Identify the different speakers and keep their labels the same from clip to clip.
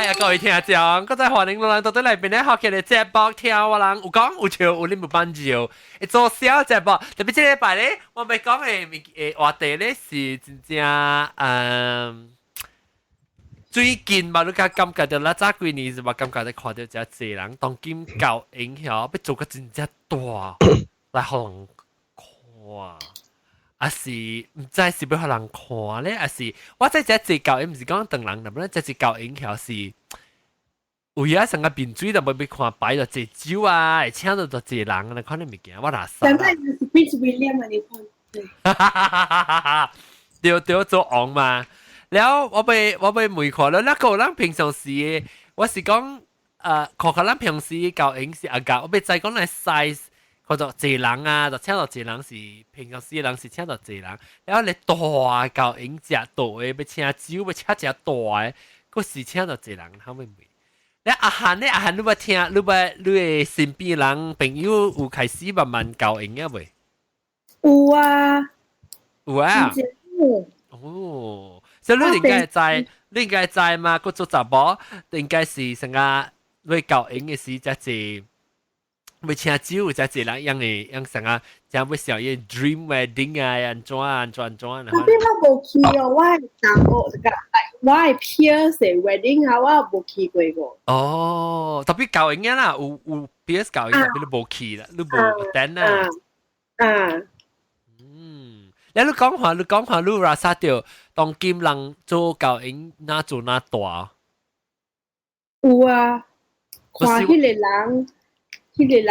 Speaker 1: 呀，各位聽眾，閣再歡迎攏人到底來邊咧學嘅節目聽我人有講有笑有恁無伴奏，會做小節目。特別這禮拜咧，我欲講的話題咧是真正最近嘛，你較感覺著啦，早幾年是嘛感覺著看著誠濟人當今交影響，欲做個真正大來予人看。抑是毋知是欲予人看咧，抑是我知這濟交影毋是講唐人，但係這濟交影響是有影成個面水就欲看擺著濟酒啊，會請著濟人來看的物件，我哪識。
Speaker 2: 現在是 Prince William 啊，你看。
Speaker 1: 對對，做王嘛。了我欲問看了，那個咱平常時，我是講看看咱平時交影是啊教，我欲知講來 size。看到濟人啊，就請著濟人是平常時人是請著濟人，然後你大交影食大的，欲請酒欲請誠大的，閣是請著濟人，後尾問。你阿漢咧，阿漢你捌聽，你捌你的身邊人朋友有開始慢慢交影啊未？
Speaker 2: 有啊。
Speaker 1: 有啊。哦，所以你應該知，你應該知嘛？閣做查某，應該是成個你交影的時才濟。欲請酒，才濟人樣的樣成啊，這樣欲小伊 dream wedding 啊，按怎按怎按怎。
Speaker 2: 特別我無去哦，我的同學個，我的 peers 的 wedding 啊，我無去過過。
Speaker 1: 哦，特別交影啦，有 peers 交影，特別你無去啦，你無 attend 啊。
Speaker 2: 啊。
Speaker 1: 嗯，你講話，你 rasa 著當今人做交影，若做若大。
Speaker 2: 有啊，看彼個人。彼個人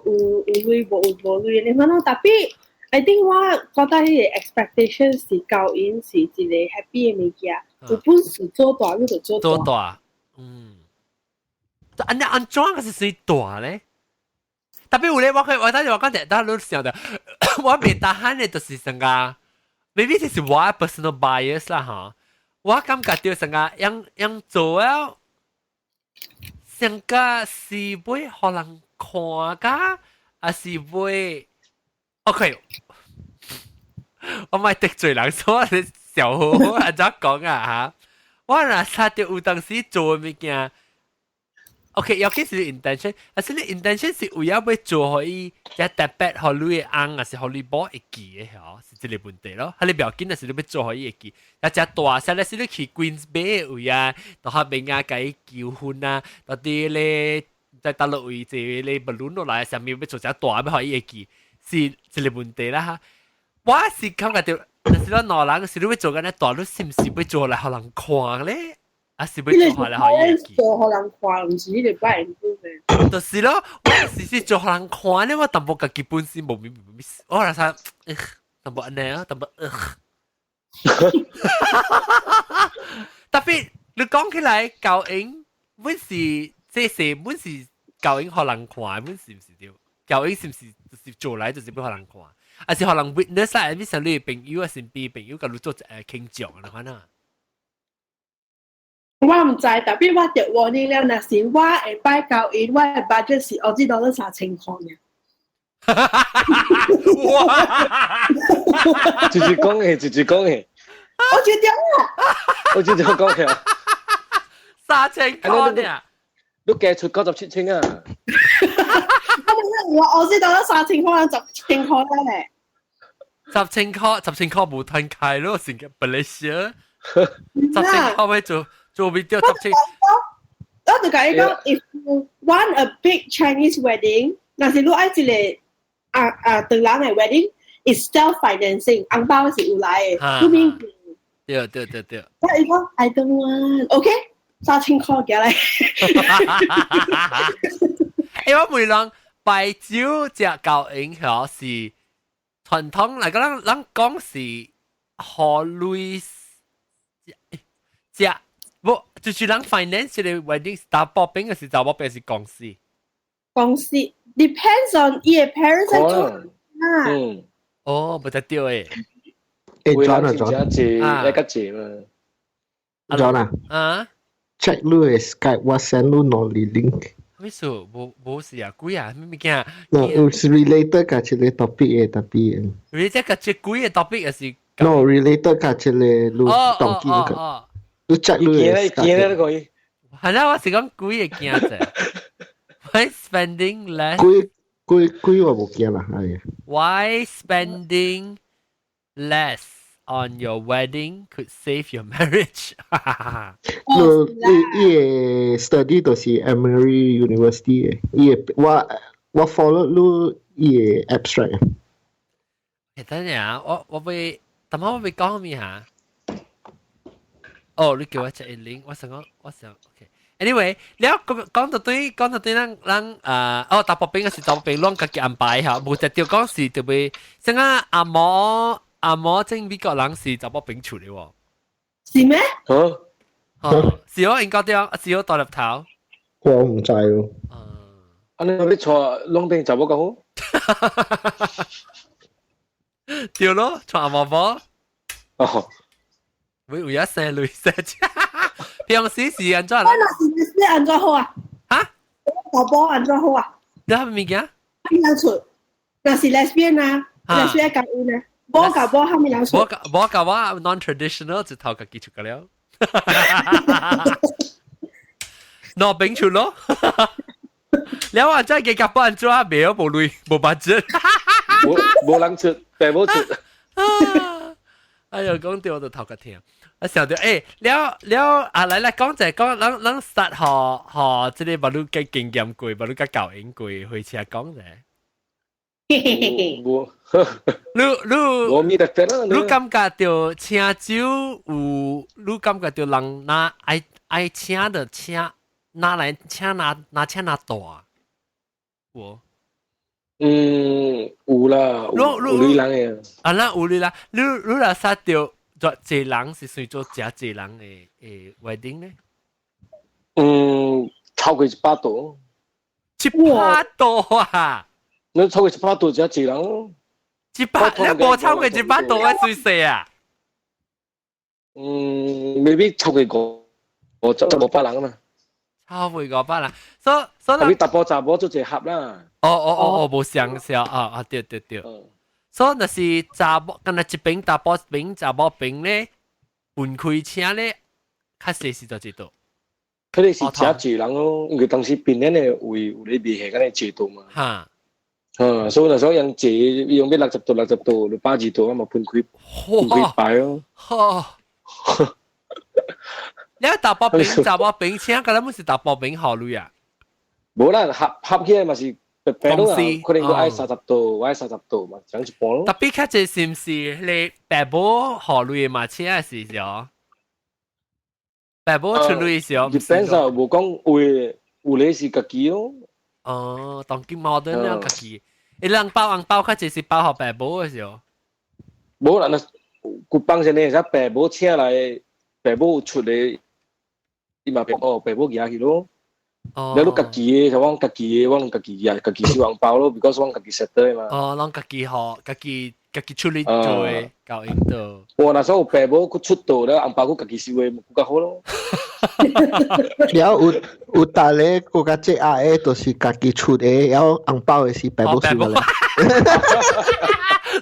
Speaker 2: 有鐳無有無鐳，你看咯。特別，I think 我覺得彼個 expectation 是交影是一個 happy 的物件，有本事做大你就做大。
Speaker 1: 做大，嗯。按呢按怎個是算大咧？特別有咧，我可以我等陣我講者，等你想著，我袂 tahan 的，就是成個，maybe 這是我 personal bias 啦哈。我感覺著成個樣樣做了，成個是欲予人看甲，抑是欲，OK，我莫得罪人，所以小好按怎講啊哈？我若殺著有當時做的物件。OK，尤其是 intention，抑是你 intention 是為了欲做予伊，這特別予你的翁，抑是予你某會記的吼，是這個問題咯。啊，你不要緊，抑是你欲做予伊會記。啊，誠大聲咧，是你去 Queens Bay 位啊，到較明啊，共伊求婚啊，到底咧在大陸位坐咧 balloon 落來，啥物欲做誠大，欲予伊會記，是這個問題啦哈。我是感覺著，若是咱兩人是你欲做按呢大，你是毋是欲做來予人看咧？抑是欲做來予伊會記？
Speaker 2: 做予人看，毋是彼個擺的。
Speaker 1: 就是咯，我是做予人看咧，我淡薄家己本身無咪咪，我若啥，淡薄按呢啊，淡薄。特別你講起來，交影本是這是本是交影予人看，本是毋是對？交影是毋是就是做來就是欲予人看？抑是予人 witness 啊？你像你朋友啊，身邊朋友共你做傾獎啊，款啊？
Speaker 2: 我毋知，特別我著 warning 了，若是我會擺交影，我的 budget 是澳紙多3000箍爾。
Speaker 1: 哇！
Speaker 3: 直接講嘅，直接講嘅。
Speaker 2: 我就對啦。
Speaker 3: 我直接講嘅。
Speaker 1: 3000箍爾。
Speaker 3: 你計出97千啊！
Speaker 2: 我澳紙多3000箍，10千箍咧。
Speaker 1: 十千箍，十千箍無攤開咯，成個本來是。十千箍欲做做唔著十千。
Speaker 2: 我就共伊講，if you want a big Chinese wedding，若是你愛一個唐人的 wedding，is self financing，紅包是有來的，你免。
Speaker 1: 對對對對。
Speaker 2: 我伊講 I don't want，OK，3000箍寄來。
Speaker 1: 欸，我問人擺酒食交影響是傳統來講，咱講是予鐳食，無就是人 finance 這個 wedding 查某邊抑是查某邊是公司？
Speaker 2: 公司 depends on 伊的 parents 在做啊。
Speaker 3: 嗯。
Speaker 1: 哦，無得對誒。
Speaker 4: 欸，John 啊，
Speaker 3: John，借一個借嘛。
Speaker 4: John 啊。
Speaker 1: 啊。
Speaker 4: Check 你的 Skype，我 send 你兩個 link。
Speaker 1: 咩事？無無事啊，鬼啊，咩物件？
Speaker 4: No，是 related 佮這個 topic 的 topic。
Speaker 1: related 佮這幾個 topic 抑是
Speaker 4: ？No，related 佮這個你當今個。你 check 你的
Speaker 3: Skype。見咧，可以。
Speaker 1: 係啦，我是講幾個驚啫。Why spending less？
Speaker 4: 幾幾幾我無驚啦，係。
Speaker 1: Why spending less on your wedding could save your marriage？
Speaker 4: 伊伊個 study 就是 Emory University 嘅，伊個我我 follow 你伊個 abstract。
Speaker 1: 等陣啊，我我會，等下我會講咩嚇？哦，你叫我 check link，我想講，我想，OK。Anyway，了講講到對，講到對，咱咱啊，哦，查埔邊嘅是查埔邊，攏家己安排嚇，無一條講是特別，像啊阿毛阿毛正美國人是查埔邊厝的喎。
Speaker 2: 是咩？
Speaker 1: 哦，是我應該對，是我大粒頭。
Speaker 4: 我毋知喎。
Speaker 3: 啊，你欲娶攏變查某較好？
Speaker 1: 對咯，娶阿毛婆。
Speaker 3: 哦。
Speaker 1: 會有一生女生，平時是按怎？
Speaker 2: 我若是你按怎好啊？
Speaker 1: 嚇？
Speaker 2: 查埔按怎好啊？
Speaker 1: 你係物件？
Speaker 2: 啥物人出？若是 lesbian 啊，lesbian 結婚啊，某佮某啥物人出？
Speaker 1: 某佮某佮我 non-traditional 就頭家己出個了。兩邊出咯。了我真係夾幫人做啊，未有無鐳無 budget。
Speaker 3: 無無人出，爸母出。
Speaker 1: 哎呦，講到我就頭殼痛。啊，想到欸，了了啊，來來講者講，咱咱實學學這個捌你較經驗過，捌你較教應過，火車講者。
Speaker 3: 無，
Speaker 1: 你你
Speaker 3: 無咪特別啦。
Speaker 1: 你感覺到請酒有？你感覺到人若愛愛請的請，拿來請拿拿請拿大？有。
Speaker 3: 嗯，有啦，有有女人的。
Speaker 1: 啊，那有女人，你你若殺到做濟人是算做誠濟人的的 wedding 呢？
Speaker 3: 嗯，超過100桌。
Speaker 1: 100桌啊！
Speaker 3: 你超過100桌誠濟人咯。
Speaker 1: 一百，你無超過100桌，我算細啊？
Speaker 3: 嗯，maybe 超過五五十500人啊嘛。
Speaker 1: 超過500人，所所以
Speaker 3: 你查埔查某做一盒啦。
Speaker 1: 哦哦哦哦，無相笑啊啊，對對對。所以若是查某，敢若一邊查埔邊查某邊咧，分開請咧，較細是做幾多？
Speaker 3: 佢哋是誠濟人咯，因為當時檳城的位有咧賣係咁嘅制度嘛。嗯，所以那時候用坐，用欲60桌60桌，就120桌啊嘛，分開分開擺咯。
Speaker 1: 你查埔邊查某邊請，敢若是查埔邊予鐳啊？
Speaker 3: 無啦，合合起來嘛是白白咯，可能我愛30桌，我愛三十桌嘛，講一半咯。
Speaker 1: Tapi 較濟是毋是你爸母予鐳嘛請是哦？爸母出鐳是哦。
Speaker 3: Depends 啊，無講有有咧是家己咯。
Speaker 1: 哦，當今矛盾了家己，伊人包紅包較濟是包予爸母的是哦。
Speaker 3: 無啦，那舊幫先咧，爸母請來，爸母出的，伊嘛哦，爸母舉去咯。
Speaker 1: 哦。
Speaker 3: 你家己的，像我家己的，我攏家己舉，家己收紅包咯，because 我家己 settle 的嘛。
Speaker 1: 哦，攏家己予，家己家己出力做的，交應到。
Speaker 3: 我若說有爸母閣出道了，紅包閣家己收的，閣較好咯。
Speaker 4: 了有有逐個閣較濟壓的，就是家己出的，然後紅包的是爸母收的。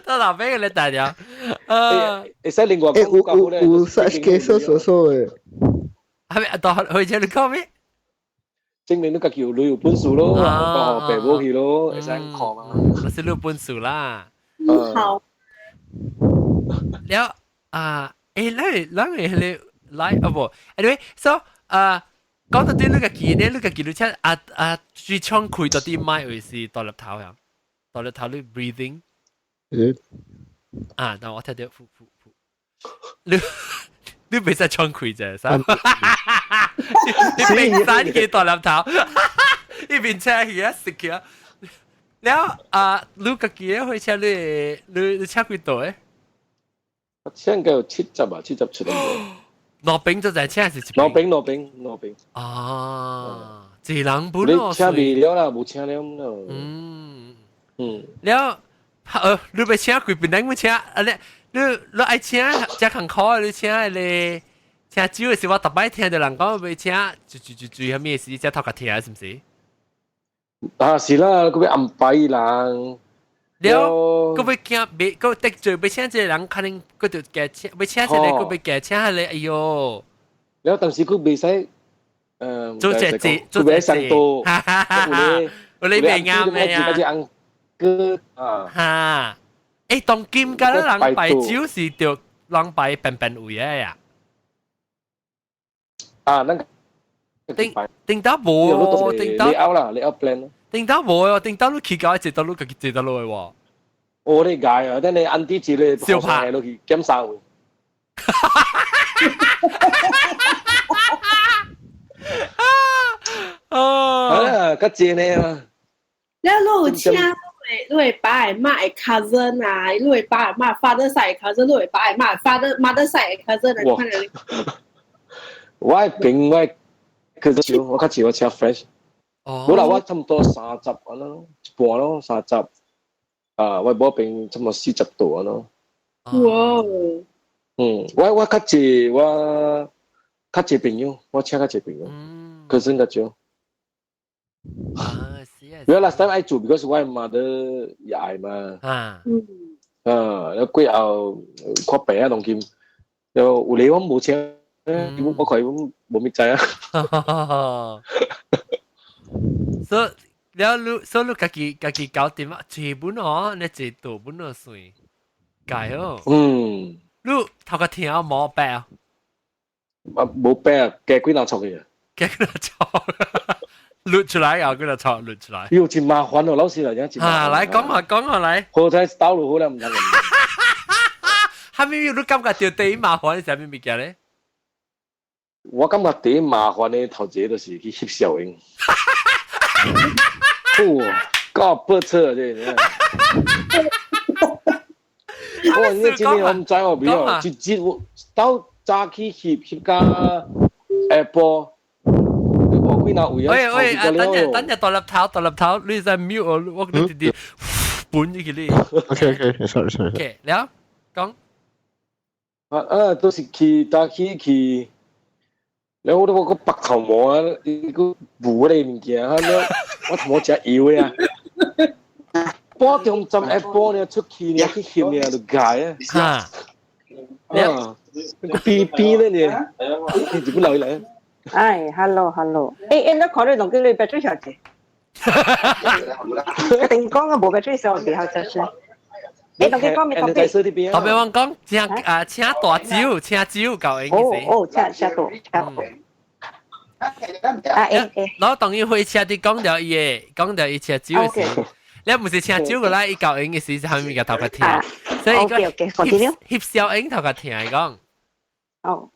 Speaker 1: 到哪邊個你大條？
Speaker 3: 會使另外
Speaker 4: 欸，有有有 such cases 所說的。
Speaker 1: 係咪到去這你講咩？
Speaker 3: 證明你家己有鐳有本事咯，紅包予爸母去咯，會使看嘛。
Speaker 1: 那是你有本事啦。
Speaker 2: 好。
Speaker 1: 了啊，欸，咱咱會彼個來啊無？Anyway，so 啊，講到對你家己呢，你家己你請啊啊最暢開到底麥位是大粒頭呀？大粒頭你 breathing。啊，但我聽到呼呼呼，你你袂使喘氣啫，啥？你邊山嘅大粒頭，一邊車去啊食去啊。了啊，你家己的火車你你你請幾桌的？
Speaker 3: 我請個有70啊，70出來。
Speaker 1: 兩邊就在請是一邊？
Speaker 3: 兩邊兩邊兩邊。
Speaker 1: 啊，一人本
Speaker 3: 你請未了啦，無請了咯。
Speaker 1: 了，你欲請幾邊人請？啊你你你愛請誠艱苦，你請彼個請酒的時，我逐擺聽著人講欲請，就就就就啥物事，才頭殼疼，是毋是？
Speaker 3: 啊，是啦，閣欲安排人。
Speaker 1: 了，閣欲驚袂，閣得罪欲請一個人，可能閣著加請，欲請一個，閣欲加請彼個，哎喲！
Speaker 3: 了，當時閣袂使，
Speaker 1: 做隻字，
Speaker 3: 做隻字，
Speaker 1: 哈哈哈！有你未啱咩啊？
Speaker 3: 隻 uncle 啊，
Speaker 1: 哈！誒，當今嘅人擺酒是著人擺平平位嘅呀？
Speaker 3: 啊，咱
Speaker 1: 頂頂到無，頂到
Speaker 3: 你拗啦，你拗 plan。
Speaker 1: 頂到無哦，頂到你起高一坐到你家己坐到落去喎。
Speaker 3: 我你解啊，等你 auntie 一個
Speaker 1: 小拍
Speaker 3: 落去減三位。
Speaker 1: 哦，
Speaker 3: 啊，較濟呢嘛。
Speaker 2: 你有請你會爸的媽的 cousin 啊，你會爸的媽 father side cousin，你會爸的媽 father mother side cousin 啊，看你。
Speaker 3: 我的朋我較少，我較少我請 friend。
Speaker 1: 哦。
Speaker 3: 冇啦，我差唔多三十咁咯，一半咯，三十。啊，我無朋差唔多40度咯。
Speaker 2: 哇！
Speaker 3: 嗯，我較濟我較濟朋友，我請較濟朋友，cousin 較少。
Speaker 1: 啊，是啊。
Speaker 3: 因為 last time 愛做，because 我 mother 也愛嘛。
Speaker 1: 啊。
Speaker 2: 嗯。
Speaker 3: 啊，過後看病啊，當今又有理我無請，我看我無物知啊。
Speaker 1: 所以了你，所以你家己搞掂啊？這本哦，你這度本哦算，解哦。
Speaker 3: 嗯。
Speaker 1: 你頭個聽無白啊？
Speaker 3: 啊，無白啊，加幾若錯去啊？
Speaker 1: 加幾若錯，錄出來啊！幾若錯錄出來。
Speaker 3: 喲，真麻煩哦，老師嚟講真。
Speaker 1: 啊，來講下講下來。
Speaker 3: 好彩道路好啦，唔得。
Speaker 1: 哈咪你感覺到第一麻煩是啥物物件咧？
Speaker 3: 我感覺第一麻煩的頭一個就是去翕相影。哇，搞不錯這個。我你今天我唔知我未哦，一日我到早起翕翕到下晡，我幾若位啊？
Speaker 1: 喂喂，等陣等陣，大粒頭大粒頭，你在 mute 我，我你直接搬入去你。
Speaker 4: OK OK，sorry sorry。
Speaker 1: OK，了講。
Speaker 3: 啊啊，都是去早起去。然後我都個白頭毛啊，伊個霧咧物件，啊，我頭毛食油的啊。半中站下晡呢，出去呢去翕呢就解啊。
Speaker 1: 哈。
Speaker 3: 啊，個邊邊咧呢，你日本留來。
Speaker 5: 哎，hello hello，誒誒，你看你同叫你白水小姐。定講啊，無白水小姐好就是。你同佢講咩特別？
Speaker 1: 特別我講請啊請大酒，請酒夠應
Speaker 5: 哦哦，請請大，請大。啊誒誒，
Speaker 1: 然後當伊火車佇講著伊的，講著伊請酒的時，你毋是請酒過來，伊夠應的時是蝦米物件頭殼疼，所以伊講翕小影頭殼疼，伊講。
Speaker 5: 哦。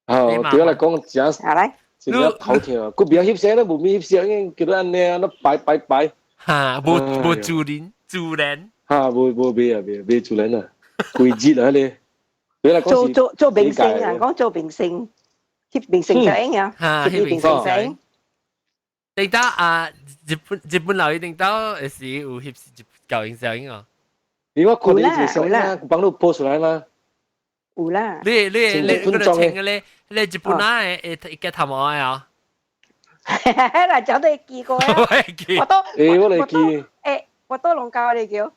Speaker 3: 哦，對我來講，真真正頭疼，佫袂曉翕相，無咪翕相，叫做按呢啊，擺擺擺。
Speaker 1: 哈，無無自然自然。
Speaker 3: 哈，無無袂啊，袂袂自然啊，規日啊，你。
Speaker 5: 做做做明星啊，講做明星，翕明星相啊，翕明星相。
Speaker 1: 頂到啊，日本老一頂到是有翕舊影相哦。
Speaker 3: 你我看你一個相啊，幫你 post 出來嗎？
Speaker 5: 有啦。
Speaker 1: 你你你嗰個穿個咧，你日本仔的會會頭毛的啊？
Speaker 5: 嗱，早都記過啊。我都
Speaker 3: 誒，我嚟記。
Speaker 5: 誒，我都龍教你叫。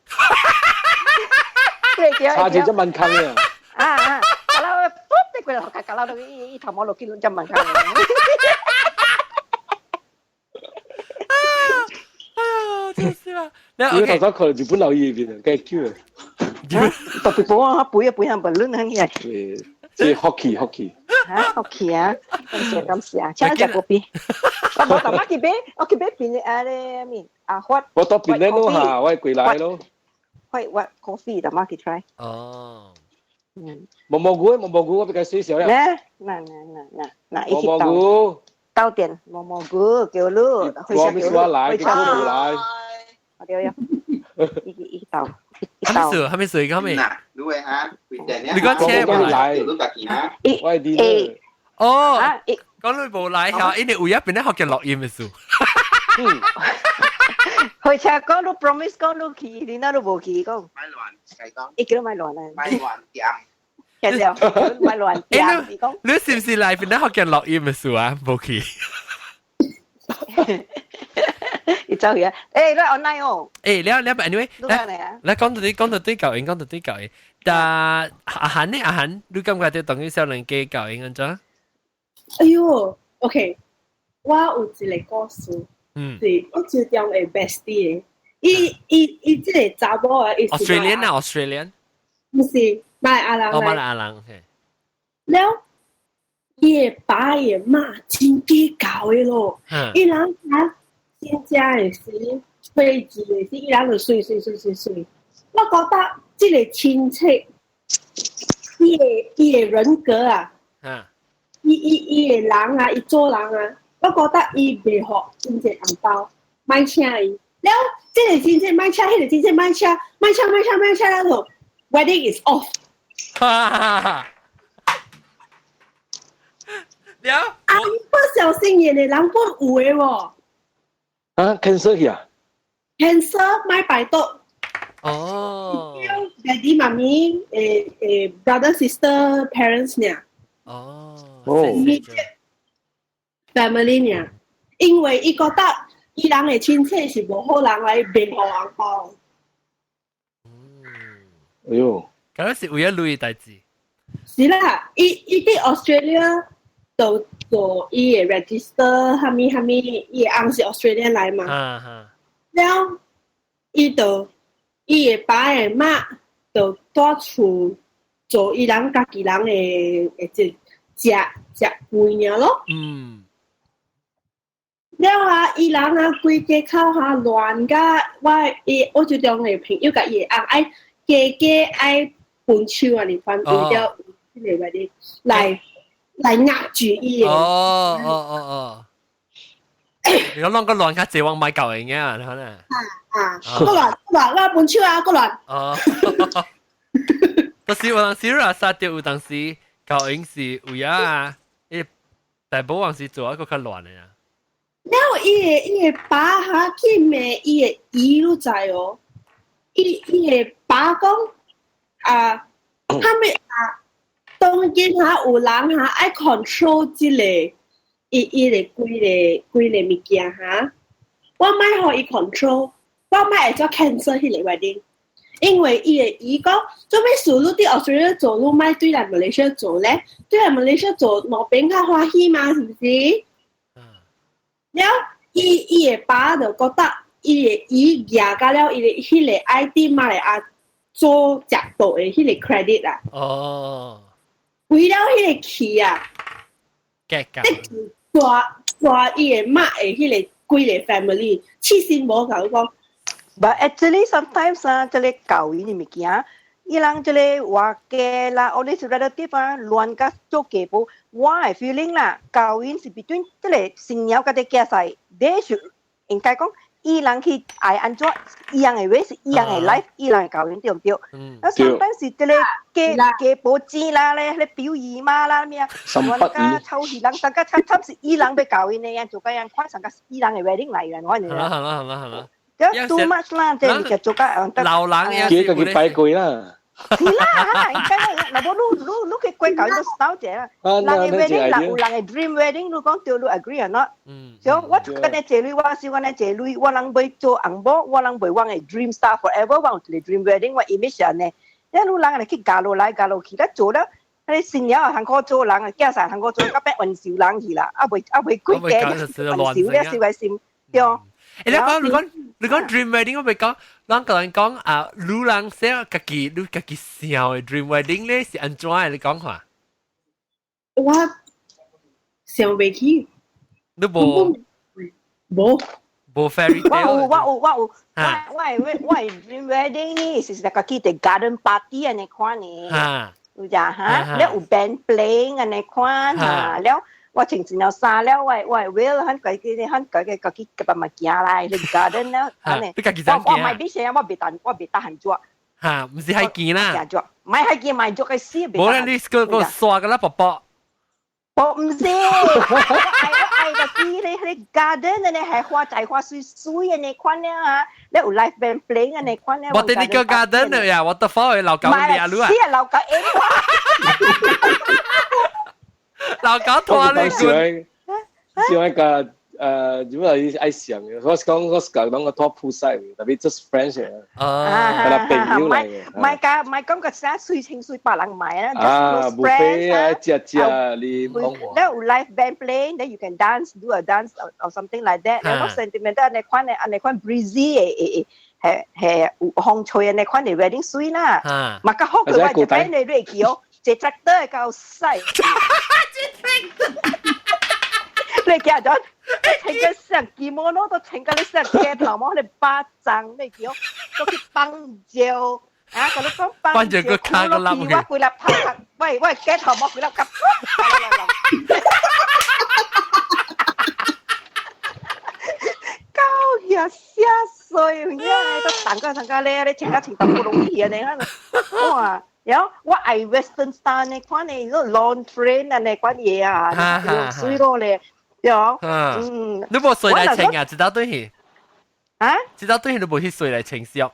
Speaker 5: 你叫。
Speaker 3: 差一隻問坑啊！
Speaker 5: 啊啊！我啦，卜的過來，搞到伊伊頭毛落去兩隻問坑。
Speaker 1: 啊！真是啊！
Speaker 3: 你頭先看日本老爺邊啊，該叫。
Speaker 5: 特別保啊，背一背下不亂很嘅。
Speaker 3: 對，這 hockey hockey。
Speaker 5: 嚇 hockey 啊！感謝感謝啊！請食個邊。我無大媽去買，我去買邊啊咧咩啊發。
Speaker 3: 我到邊咧咯嚇，我過來咯。
Speaker 5: White white coffee，大媽去 try。
Speaker 1: 哦。
Speaker 5: 嗯。
Speaker 3: 毛毛菇，毛毛菇，我比較水少啦。
Speaker 5: 嗱嗱嗱嗱嗱，一起
Speaker 3: 毛毛菇。
Speaker 5: 到點毛毛菇叫你，
Speaker 3: 我咪說來，叫我來。
Speaker 5: 我對呀，一一道。
Speaker 1: 哈咩事？哈咩事？哈咩？
Speaker 6: 你會嚇？
Speaker 1: 你講車無來？
Speaker 3: 我係
Speaker 1: 哦，講你無來嚇，因為有一邊咧學嘅錄音嘅事。
Speaker 5: 火車講你 promise 講你去，你哪都無去講。
Speaker 6: 買亂，講。
Speaker 5: 伊叫你買亂啊！
Speaker 6: 買亂點。
Speaker 5: 其實買亂點，你講。
Speaker 1: 你是唔是來邊咧學嘅錄音嘅事啊？無去。
Speaker 5: 伊走去啊！欸，你 online 哦。
Speaker 1: 欸，了了，anyway，來來講到啲講到啲舊影，講到啲舊影。但阿韓呢？阿韓，你感覺到當於少年家舊影按怎？
Speaker 2: 哎喲，OK，我有一個故事，是我最中的 bestie 的。伊伊伊這個查某啊，伊是
Speaker 1: Australian 啊，Australian，
Speaker 2: 毋是馬來亞人。
Speaker 1: 哦，馬來亞人，OK。
Speaker 2: 了，伊的爸伊的媽真計較的咯。伊人啊，真正的是吹字的是，伊人就媠媠媠媠媠。我覺得這個親戚，伊的人格啊，伊伊伊的人啊，伊做人啊，我覺得伊袂予真濟紅包，莫請伊。了，這個親戚莫請，彼個親戚莫請，莫請莫請莫請了就 wedding is off。
Speaker 1: 哈了，
Speaker 2: 啊！不小心演的人不有的喎。
Speaker 3: 啊，cancel 去啊
Speaker 2: ？cancel 莫擺桌。
Speaker 1: 哦。
Speaker 2: 爹哋媽咪，brother sister parents 呢？
Speaker 1: 哦。
Speaker 3: 哦。
Speaker 2: family 呢？因為伊覺得伊人的親戚是無好人來袂予紅包。
Speaker 1: 嗯。
Speaker 3: 哎喲。
Speaker 1: 敢若是為咗鐳代誌。
Speaker 2: 是啦，伊伊佇 Australia 就做伊會 register 啥物啥物，伊的翁是 Australia 來嘛。了，伊就伊的爸的媽就蹛厝做伊人家己人的的這食食飯爾咯。了啊，伊人啊，規家口哈亂甲我伊，我就中的朋友共伊的翁愛加加愛分手啊，你反為了這個 wedding 來來壓住伊的。
Speaker 1: 哦哦哦哦。如果啷個亂較濟，我買舊嘅啊，可能。
Speaker 2: 啊，閣亂閣亂，我分手啊，閣亂。
Speaker 1: 哦。就是有當時啊，殺掉有當時舊影是有啊，伊大寶王是做一個較亂的啊。
Speaker 2: 了伊的伊的爸哈去罵伊的姨，你知哦？伊伊的爸講啊，他們啊，當今哈有人哈愛 control 這個伊伊的規个規个物件哈，我莫予伊 control，我莫會做 cancel 彼個 wedding，因為伊的姨講，做咩事你佇 Australia 做，你莫對來馬來西亞做咧？對來馬來西亞做，兩邊較歡喜嘛，是毋是？了，伊伊的爸就覺得伊的伊舉甲了伊的彼個愛佇馬來亞做食道的彼個 credit 啊。
Speaker 1: 哦。
Speaker 2: 為了彼個氣啊，
Speaker 1: 結架。
Speaker 2: 大大伊的媽的彼個規个 family，痴線無共講。
Speaker 5: But actually sometimes 啊，這個教育的物件，伊人這個話家啦，或者是 relative 啊，亂甲做家婆，我的 feeling 啦，教育是 between 這個新娘佮這囝婿，they should 應該講，伊人去愛按怎，伊人的話是伊人的 life，伊人的教育對毋對？啊，sometimes 是這個家家婆錢啦咧，彼個表姨媽啦咩啊，亂甲臭死人，大家慘慘是伊人欲教𪜶的，做甲樣看上個伊人的 wedding 來嘅，我
Speaker 1: 係。好啦好啦好啦好啦。
Speaker 5: 這 too much 啦，這物件做甲
Speaker 1: 老人
Speaker 3: 也是自己擺過啦。
Speaker 5: 是啦，哈，應該若無你你你去過教都少者啦。人的 wedding，人有人的 dream wedding，你講對，你 agree or not？所以我今日借鐳，我是我呢借鐳，我人欲做翁某，我人袂我的 dream star forever，我有一個 dream wedding，我 image 按呢。因為你人嚟去嫁落來，嫁落去，咱做了，彼新娘又通苦做人，囝婿通苦做，到尾冤仇人去啦，啊未啊未幾家冤仇了，傷個心，對。
Speaker 1: 欸，你講你講你講 dream wedding，我咪講，咱個人講啊，女人寫家己，你家己想的 dream wedding 咧是按怎的？你講看。
Speaker 2: 我想袂起。
Speaker 1: 你無？
Speaker 2: 無。
Speaker 1: 無 fairy
Speaker 5: 我有我有我有，我我的我的 dream wedding 呢是家己佇 garden party 按呢款呢。有只哈，了有 band playing 按呢款哈，了。我穿一件衫了，我我 will 很家己很家己家己夾物件來，去 garden 了，按呢。
Speaker 1: 你家己怎
Speaker 5: 我我買必先，我袂當我袂得閒做。
Speaker 1: 哈，毋是海見啦。
Speaker 5: 做，買海見買做個死。
Speaker 1: 無啦，你個個刷個啦，婆婆。
Speaker 5: 我毋是，我愛我愛個是咧，彼 garden 呢係花栽花媠媠按呢款了啊，咧有 live band playing 按呢款了。
Speaker 1: 我哋呢個 garden 呀，我得翻去老狗掠你啊。
Speaker 5: 是啊，老狗花。
Speaker 1: 老狗拖你
Speaker 3: 滾。喜歡個點解愛想嘅？我是講我是講個拖 poolside，特別 just friends 嘅，
Speaker 1: 啊，
Speaker 3: 係啦，朋友嚟嘅。
Speaker 5: 唔係㗎，唔係講個啥水清水白人買啦，
Speaker 3: 啊
Speaker 5: just close friends
Speaker 3: 啊，食食你講話。
Speaker 5: 咧有 live band playing, then you can dance, do a dance or something like that。你講 sentimental，你款嘅，你款 breezy 嘅嘅係係有風吹嘅，你款嘅 wedding suite 啦。嘛較好佢話就俾你瑞記哦，坐 tractor 夠細。你記咗？穿個上 kimono 都穿個你上街頭毛，你巴掌你叫，都去放蕉啊！佢都講放蕉，
Speaker 1: 卡個粒
Speaker 5: 我規粒頭殼，喂喂，街頭毛規粒夾。夠呀，嚇衰！呀，都等個等個咧，你穿個穿到不容易啊！你看，哇！然後我愛 Western style 呢款呢，個 long train 啊，呢款嘢啊，水咯咧。有，嗯，
Speaker 1: 你無水來穿啊？知道對去？
Speaker 5: 啊？
Speaker 1: 知道對去你無去水來穿燒？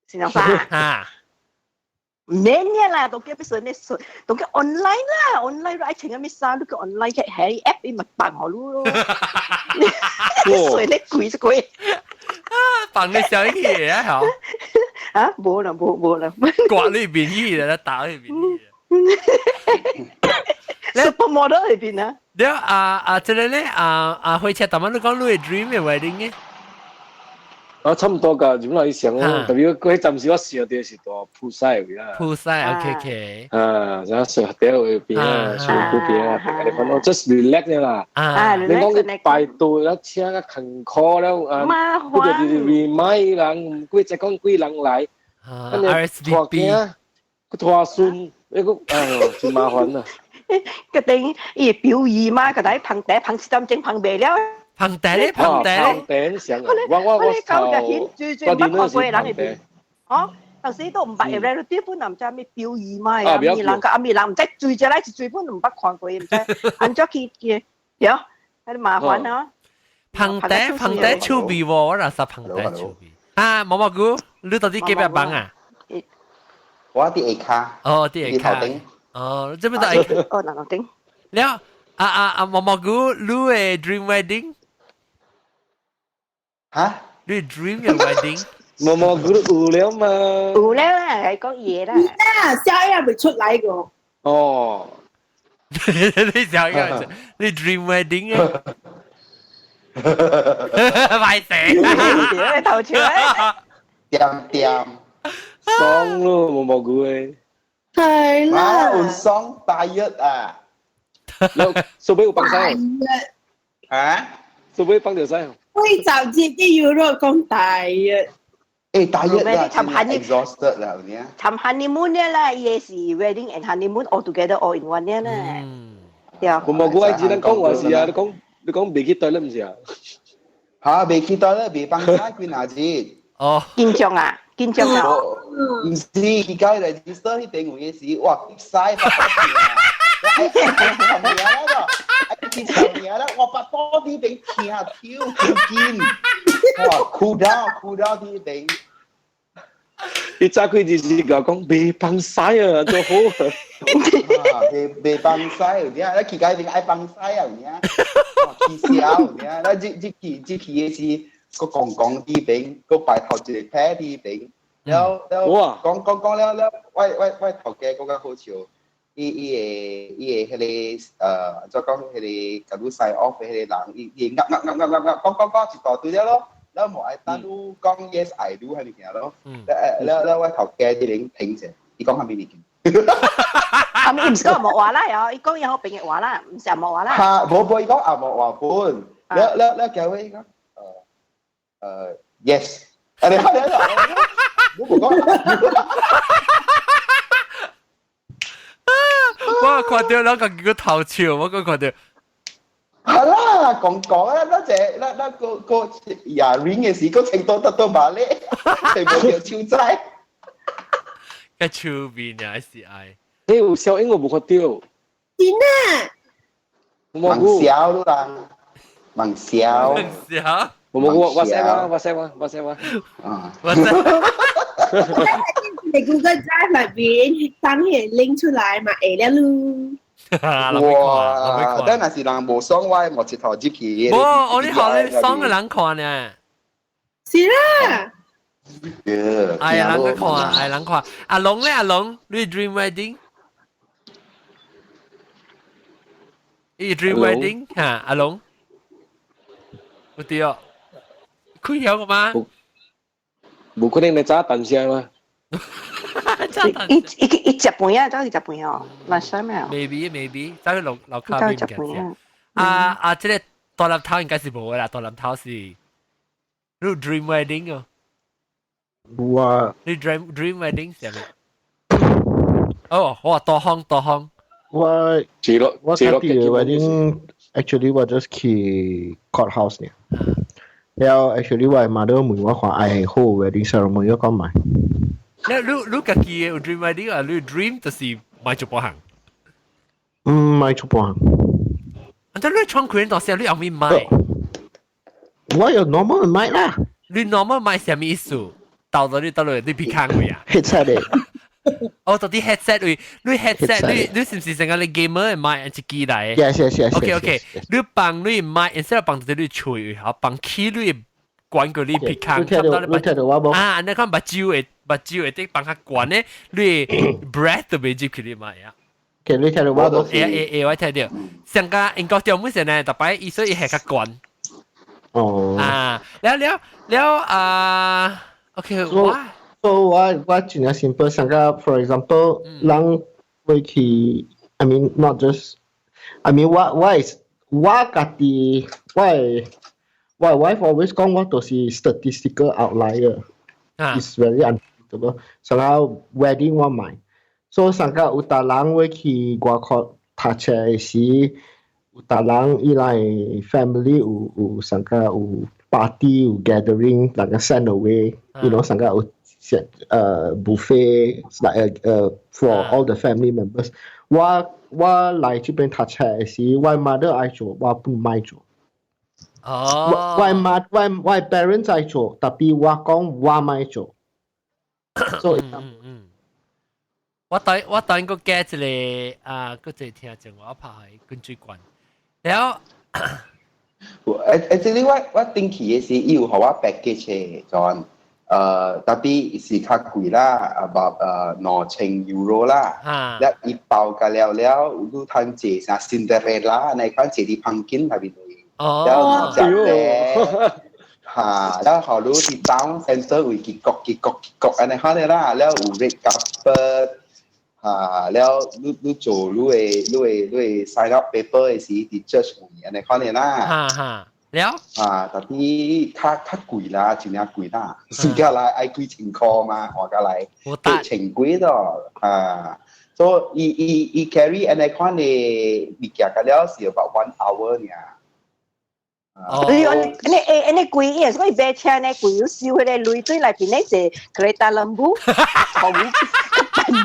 Speaker 5: 是啥？
Speaker 1: 啊？
Speaker 5: 唔免嘅啦，都叫必須你水，都叫 online 啦，online 愛穿咩衫，你叫 online 嘅喺 app 伊咪放予你咯。你水你貴就貴。
Speaker 1: 放你小嘢啊！嗬？
Speaker 5: 啊，無啦，無無啦。
Speaker 1: 掛你面去啦，打你面去。
Speaker 5: Supermodel 裏邊啊？
Speaker 1: 了啊啊，這個咧啊啊，火車頭仔你講你的 dream 的 wedding 嘅？
Speaker 3: 啊，差唔多㗎，點來想啊？特別佢暫時我想到是大 poolside 位啦。
Speaker 1: Poolside，OK OK。
Speaker 3: 啊，然後上底位邊啊，上湖邊啊，你講到 just relax 啫啦。
Speaker 5: 啊，
Speaker 3: 你講佢排隊啦，車較勤苦了啊，佢就是 remind 人，佢再講幾人來，
Speaker 1: 跟住
Speaker 3: 拖囝，佢拖孫，那個哎呦，真麻煩啊！
Speaker 5: 個頂伊表演嘛，個底捧茶捧一點鐘捧袂了。
Speaker 1: 捧茶咧，捧茶
Speaker 3: 咧，捧茶上。我我我
Speaker 5: 頭，我電腦是捧茶。哦，當時都毋捌嘅，relative 本唔知咩表演嘛，阿咪人個阿咪人毋知追只來是追本毋捌看過，毋知按怎去去，對，係麻煩啊。
Speaker 1: 捧茶捧茶趣味喎，我若是捧茶趣味。啊，毛毛菇，你到底幾百幫啊？
Speaker 6: 我佇下跤。
Speaker 1: 哦，佇下跤。哦，這邊就
Speaker 5: 哦，頭頂。
Speaker 1: 了，啊啊啊！毛毛菇，你的 dream wedding？
Speaker 6: 嚇？
Speaker 1: 你 dream 嘅 wedding？
Speaker 3: 毛毛菇有了嘛？
Speaker 5: 有了啦，係講嘢啦。
Speaker 2: 啊，笑也未出來個。
Speaker 3: 哦。
Speaker 1: 你笑一，你 dream wedding 啊？歹勢。
Speaker 5: 你頭笑。
Speaker 6: 點點。
Speaker 3: 爽咯，毛毛菇誒。
Speaker 2: 係啦，
Speaker 6: 有爽大約啊！
Speaker 3: 數俾我幫手。
Speaker 6: 啊？
Speaker 3: 數俾幫條西。
Speaker 2: 喂，就接啲要咯，講大約。
Speaker 6: 誒，大約啦，exhausted 啦，你啊。
Speaker 5: 尋 honeymoon 呢啦，伊是 wedding and honeymoon all together all in one 呢啦。對。
Speaker 3: 毛毛菇，只能講話是啊，你講你講未去對啦，唔是啊？
Speaker 6: 嚇，未去對啦，未幫手幾若日。
Speaker 1: 哦。
Speaker 5: 緊張啊！緊張啊！
Speaker 6: 唔是，佢家 register 彼邊有嘅時，哇，屎巴肚啊！愛聽名啦，愛聽名啦，我巴肚佇邊聽跳緊，哇，哭到哭到佇邊。
Speaker 3: 你早開就是甲講袂放屎啊，做好。
Speaker 6: 啊，袂袂放屎有影，咱去家邊愛放屎啊有影，哇，起痟有影，咱這這去這去的是，閣講講佇邊，閣排頭一個撇佇邊。了了，講講講了了，我我我頭家講較好笑，伊伊會伊會彼個怎講彼個共你 sign off 的彼個人，伊伊會噏噏噏噏噏噏，講講講一大堆了咯，了無愛等你講 yes I do 彼物件咯，了了了我頭家佇咧停者，伊講啥物物件？
Speaker 5: 啊，伊毋是講紅毛話啦，喲，伊講伊好朋友話啦，毋是紅毛話啦。
Speaker 6: 哈，無無，伊講紅毛話本，了了了，結尾伊講，yes，啊你看你看。我無講。
Speaker 1: 我看到兩個叫頭笑，我講看到。
Speaker 6: 係啦，講講啊，那隻那那個個廿 ring 嘅時，個程度得到麻咧，全部叫超仔。
Speaker 1: 個手面啊，是愛。
Speaker 3: 你有小英我無看到。
Speaker 2: 真啊！
Speaker 6: 盲笑咯啦，盲笑。
Speaker 1: 盲笑。
Speaker 3: 我冇我我識我我識我我識我。
Speaker 6: 啊。
Speaker 1: 我識。
Speaker 2: 你 Google Drive 內邊當迄個 link 出來嘛，會了咯。
Speaker 6: 哇！但若是人無爽，我無一頭入去。
Speaker 1: 無，我你學你爽嘅人看呢。
Speaker 2: 是啦。
Speaker 1: 哎呀，人看，哎人看。阿龍咧，阿龍，你 dream wedding？你 dream wedding 嚇，阿龍，有對哦，開曉個嗎？
Speaker 3: 無可能你早淡聲嗎？
Speaker 5: 伊伊伊食飯啊，走去食飯哦，來啥咩
Speaker 1: ？Maybe maybe，走去樓樓卡邊嘅。啊啊，這個大粒頭應該是無啦，大粒頭是你 dream wedding 哦。
Speaker 4: 有啊。
Speaker 1: 你 dream wedding 是咩？哦，我多方多方。
Speaker 4: 我我家己嘅 wedding actually 我 just 去 courthouse 呢。了後 actually 我媽都問我看愛好 wedding ceremony，我講買。
Speaker 1: 你你你家己有 dream wedding 啊？你 dream 就是買做保行。
Speaker 4: 嗯，買做保行。
Speaker 1: 啊！但你創開到時你後面買。
Speaker 4: 我有 normal 買啦。
Speaker 1: 你 normal 買啥物意思？到咗你到落你鼻坑位啊
Speaker 4: ？headset 咧。
Speaker 1: 哦，到啲 headset 位，你 headset 你你是唔是成個你 gamer 買一支來
Speaker 4: ？Yes.
Speaker 1: OK，你放你買，instead of 放在你喙，嚇放起你關過你鼻坑，
Speaker 4: 差唔多你聽到我無？
Speaker 1: 啊，你看目睭會目睭會得放較懸咧，你 breath 都袂入去你買啊。
Speaker 4: 其實你聽到我無？
Speaker 1: 會會會，我聽到。上個英國中本身呢，逐擺伊所以係較懸。
Speaker 4: 哦。
Speaker 1: 啊，了了了啊，OK，我。
Speaker 4: So 我真正 simple，上個 for example，人會去，I mean not just，I mean 我我係我家己，我我 wife always 講我就是 statistical outlier，is very unpredictable。上個 wedding 我買，所以上個有逐人會去外國讀冊的時，有逐人伊來 family 有有上個有 party 有 gathering，人個 send away，上個有。set buffet like for all the family members。我我來這邊讀冊時，我 mother 愛做，我不愛做。
Speaker 1: 哦。
Speaker 4: 我媽我我 parents 愛做，tapi 我講我愛做。所以
Speaker 1: 嗯嗯。我等我等個 get 一個啊，個一聽眾我拍去跟水管，然後。
Speaker 6: 誒誒，這裡我我頂去的是伊有予我 package 的，就。特別是較貴啦，about 2000 euro 啦。了伊包甲了了，有通坐啥 Cinderella 那款坐佇房間內面。
Speaker 1: 哦。
Speaker 6: 了食咧，嚇，了予你佇 town center 位去國去國去國按呢款的啦，了有 red carpet，嚇，了你你做你的你的你的 sign up paper 的時，佇 church 位按呢款的啦。
Speaker 1: 哈哈。了
Speaker 6: 啊，特別較較貴啦，真正貴啦，算起來愛幾千塊嘛，換過來八千幾咯，啊，所以伊伊伊 carry 按呢款的物件，甲了是 about one hour 爾。
Speaker 5: 哦，你你誒，你貴，伊所以買車呢貴，有收彼個鐳對內邊咧坐 kereta lembu，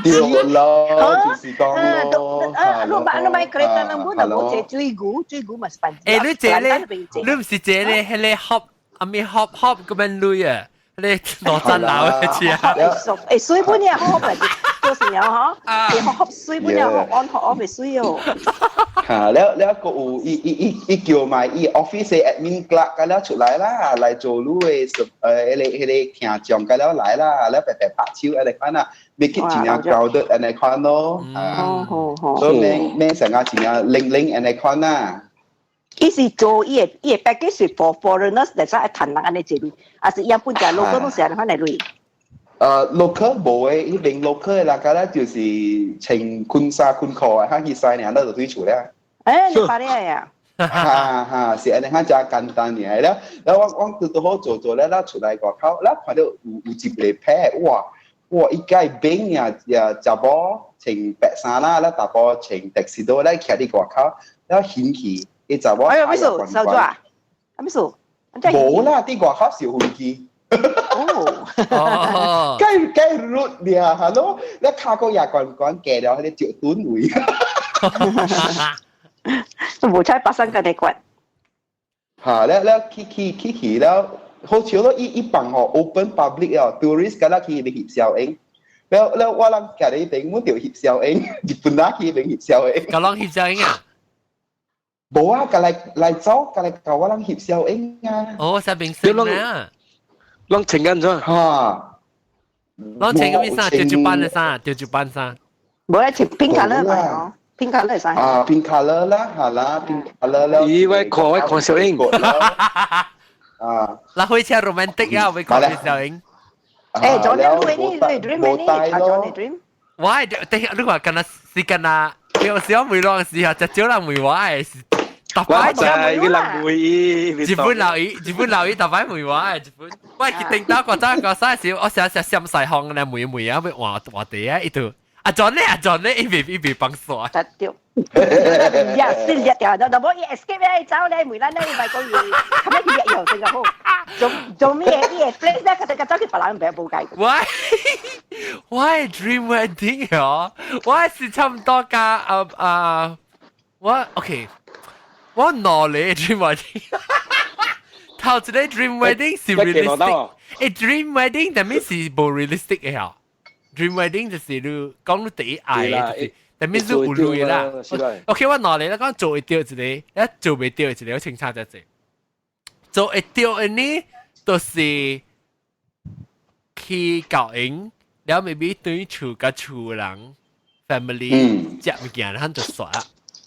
Speaker 6: 對咯，就是講咯。
Speaker 5: 啊，你買你買 kereta lembu，就無坐水牛，水牛嘛是辦。
Speaker 1: 誒，你坐咧，你毋是坐咧，彼個 hop，阿咪 hop hop 咁樣鐳啊，你羅真樓嘅車。
Speaker 5: 誒，水本也好嚟，做成了嗬，誒，hop 水本也 hop on hop off 會水哦。
Speaker 6: 嚇，了了個有伊伊伊伊叫埋伊 office 的 admin clerk 甲了出來啦，來做你的誒，彼個彼個聽眾甲了來啦，了白白拍手按呢款啊，make it 真正 crowded 按呢款咯，啊，所以免免成個真正零零按呢款啊。
Speaker 5: 伊是做伊的伊的 package 是 for foreigners 來使愛趁人按呢坐鐳，還是伊本地 local 攏是按呢款來鐳？local
Speaker 6: 無的，彼邊 local 的人家咧就是穿裙衫裙褲啊，較去使爾，咱就對厝了。
Speaker 5: 誒，你發了呀？
Speaker 6: 哈哈，是按呢較誠簡單爾。了，了我我拄拄好做做了，咱出來外口，咱看到有有一個牌，哇哇，伊蓋邊呀呀，查某穿白衫啦，咱查埔穿 tuxedo 咧，徛佇外口，了掀去，伊查某
Speaker 5: 哎呀，咩事？收咗啊？咩事？
Speaker 6: 無啦，佇外口是飛機。
Speaker 5: 哦，
Speaker 6: 該該 rude 爾，hello，你跤個也懸懸過了，彼個石墩位。
Speaker 5: 無彩發生個你關。
Speaker 6: 嚇，了了去去去去了，好笑咯！伊伊放予 open public 哦，tourist 敢若去翕小影，了了我人徛佇邊，阮著翕相影，日本人去邊翕相影。
Speaker 1: 共人翕相影啊？
Speaker 6: 無啊，共來來走，共來教我人翕相影啊。
Speaker 1: 哦，啥明星啊？
Speaker 3: 攏穿緊咗。
Speaker 6: 嚇！
Speaker 1: 攏穿個咩衫？吊住班的衫，吊住班衫。
Speaker 5: 無咧穿 pink colour 咪哦，pink colour 衫。
Speaker 6: 啊，pink colour 啦，係啦，pink colour 啦。
Speaker 3: 咦，我看我看相影。
Speaker 6: 啊！
Speaker 1: 嗱，開車 romantic 啊，會看相影。
Speaker 5: 誒，昨天你你 dream 你，啊，昨天 dream。
Speaker 1: 我係等下你話跟他是跟他，有時我問人時候，就少人問我嘅是。特擺
Speaker 3: 我知佢人會
Speaker 1: 日本留意，日本留意特擺問我嘅日本。我決定到個陣個啥時，我成日成閃晒行咧，問問啊，要換換地啊，伊就阿 John 咧，阿 John 咧，伊未伊未放煞。
Speaker 5: 得對。呀，先一條，就冇伊 escape 咧，走咧，梅蘭咧，伊咪講伊，後尾佢日又新加坡，做做咩嘢？伊 place 咧，佢就走去別人病冇計。
Speaker 1: 喂喂，dream wedding 哦，我是差唔多㗎，啊啊，我 OK。我兩个 dream wedding，頭一個 dream wedding 是 realistic，誒 dream wedding 但咩是無 realistic 嘅嚇？dream wedding 就是你講你第一愛嘅，但咩是有鐳啦。OK，我兩个咧講做會著一個，一做袂著一個，我清楚只隻。做會著的呢，就是去教營，了 maybe 對厝佮厝人 family 食物件，咱就煞。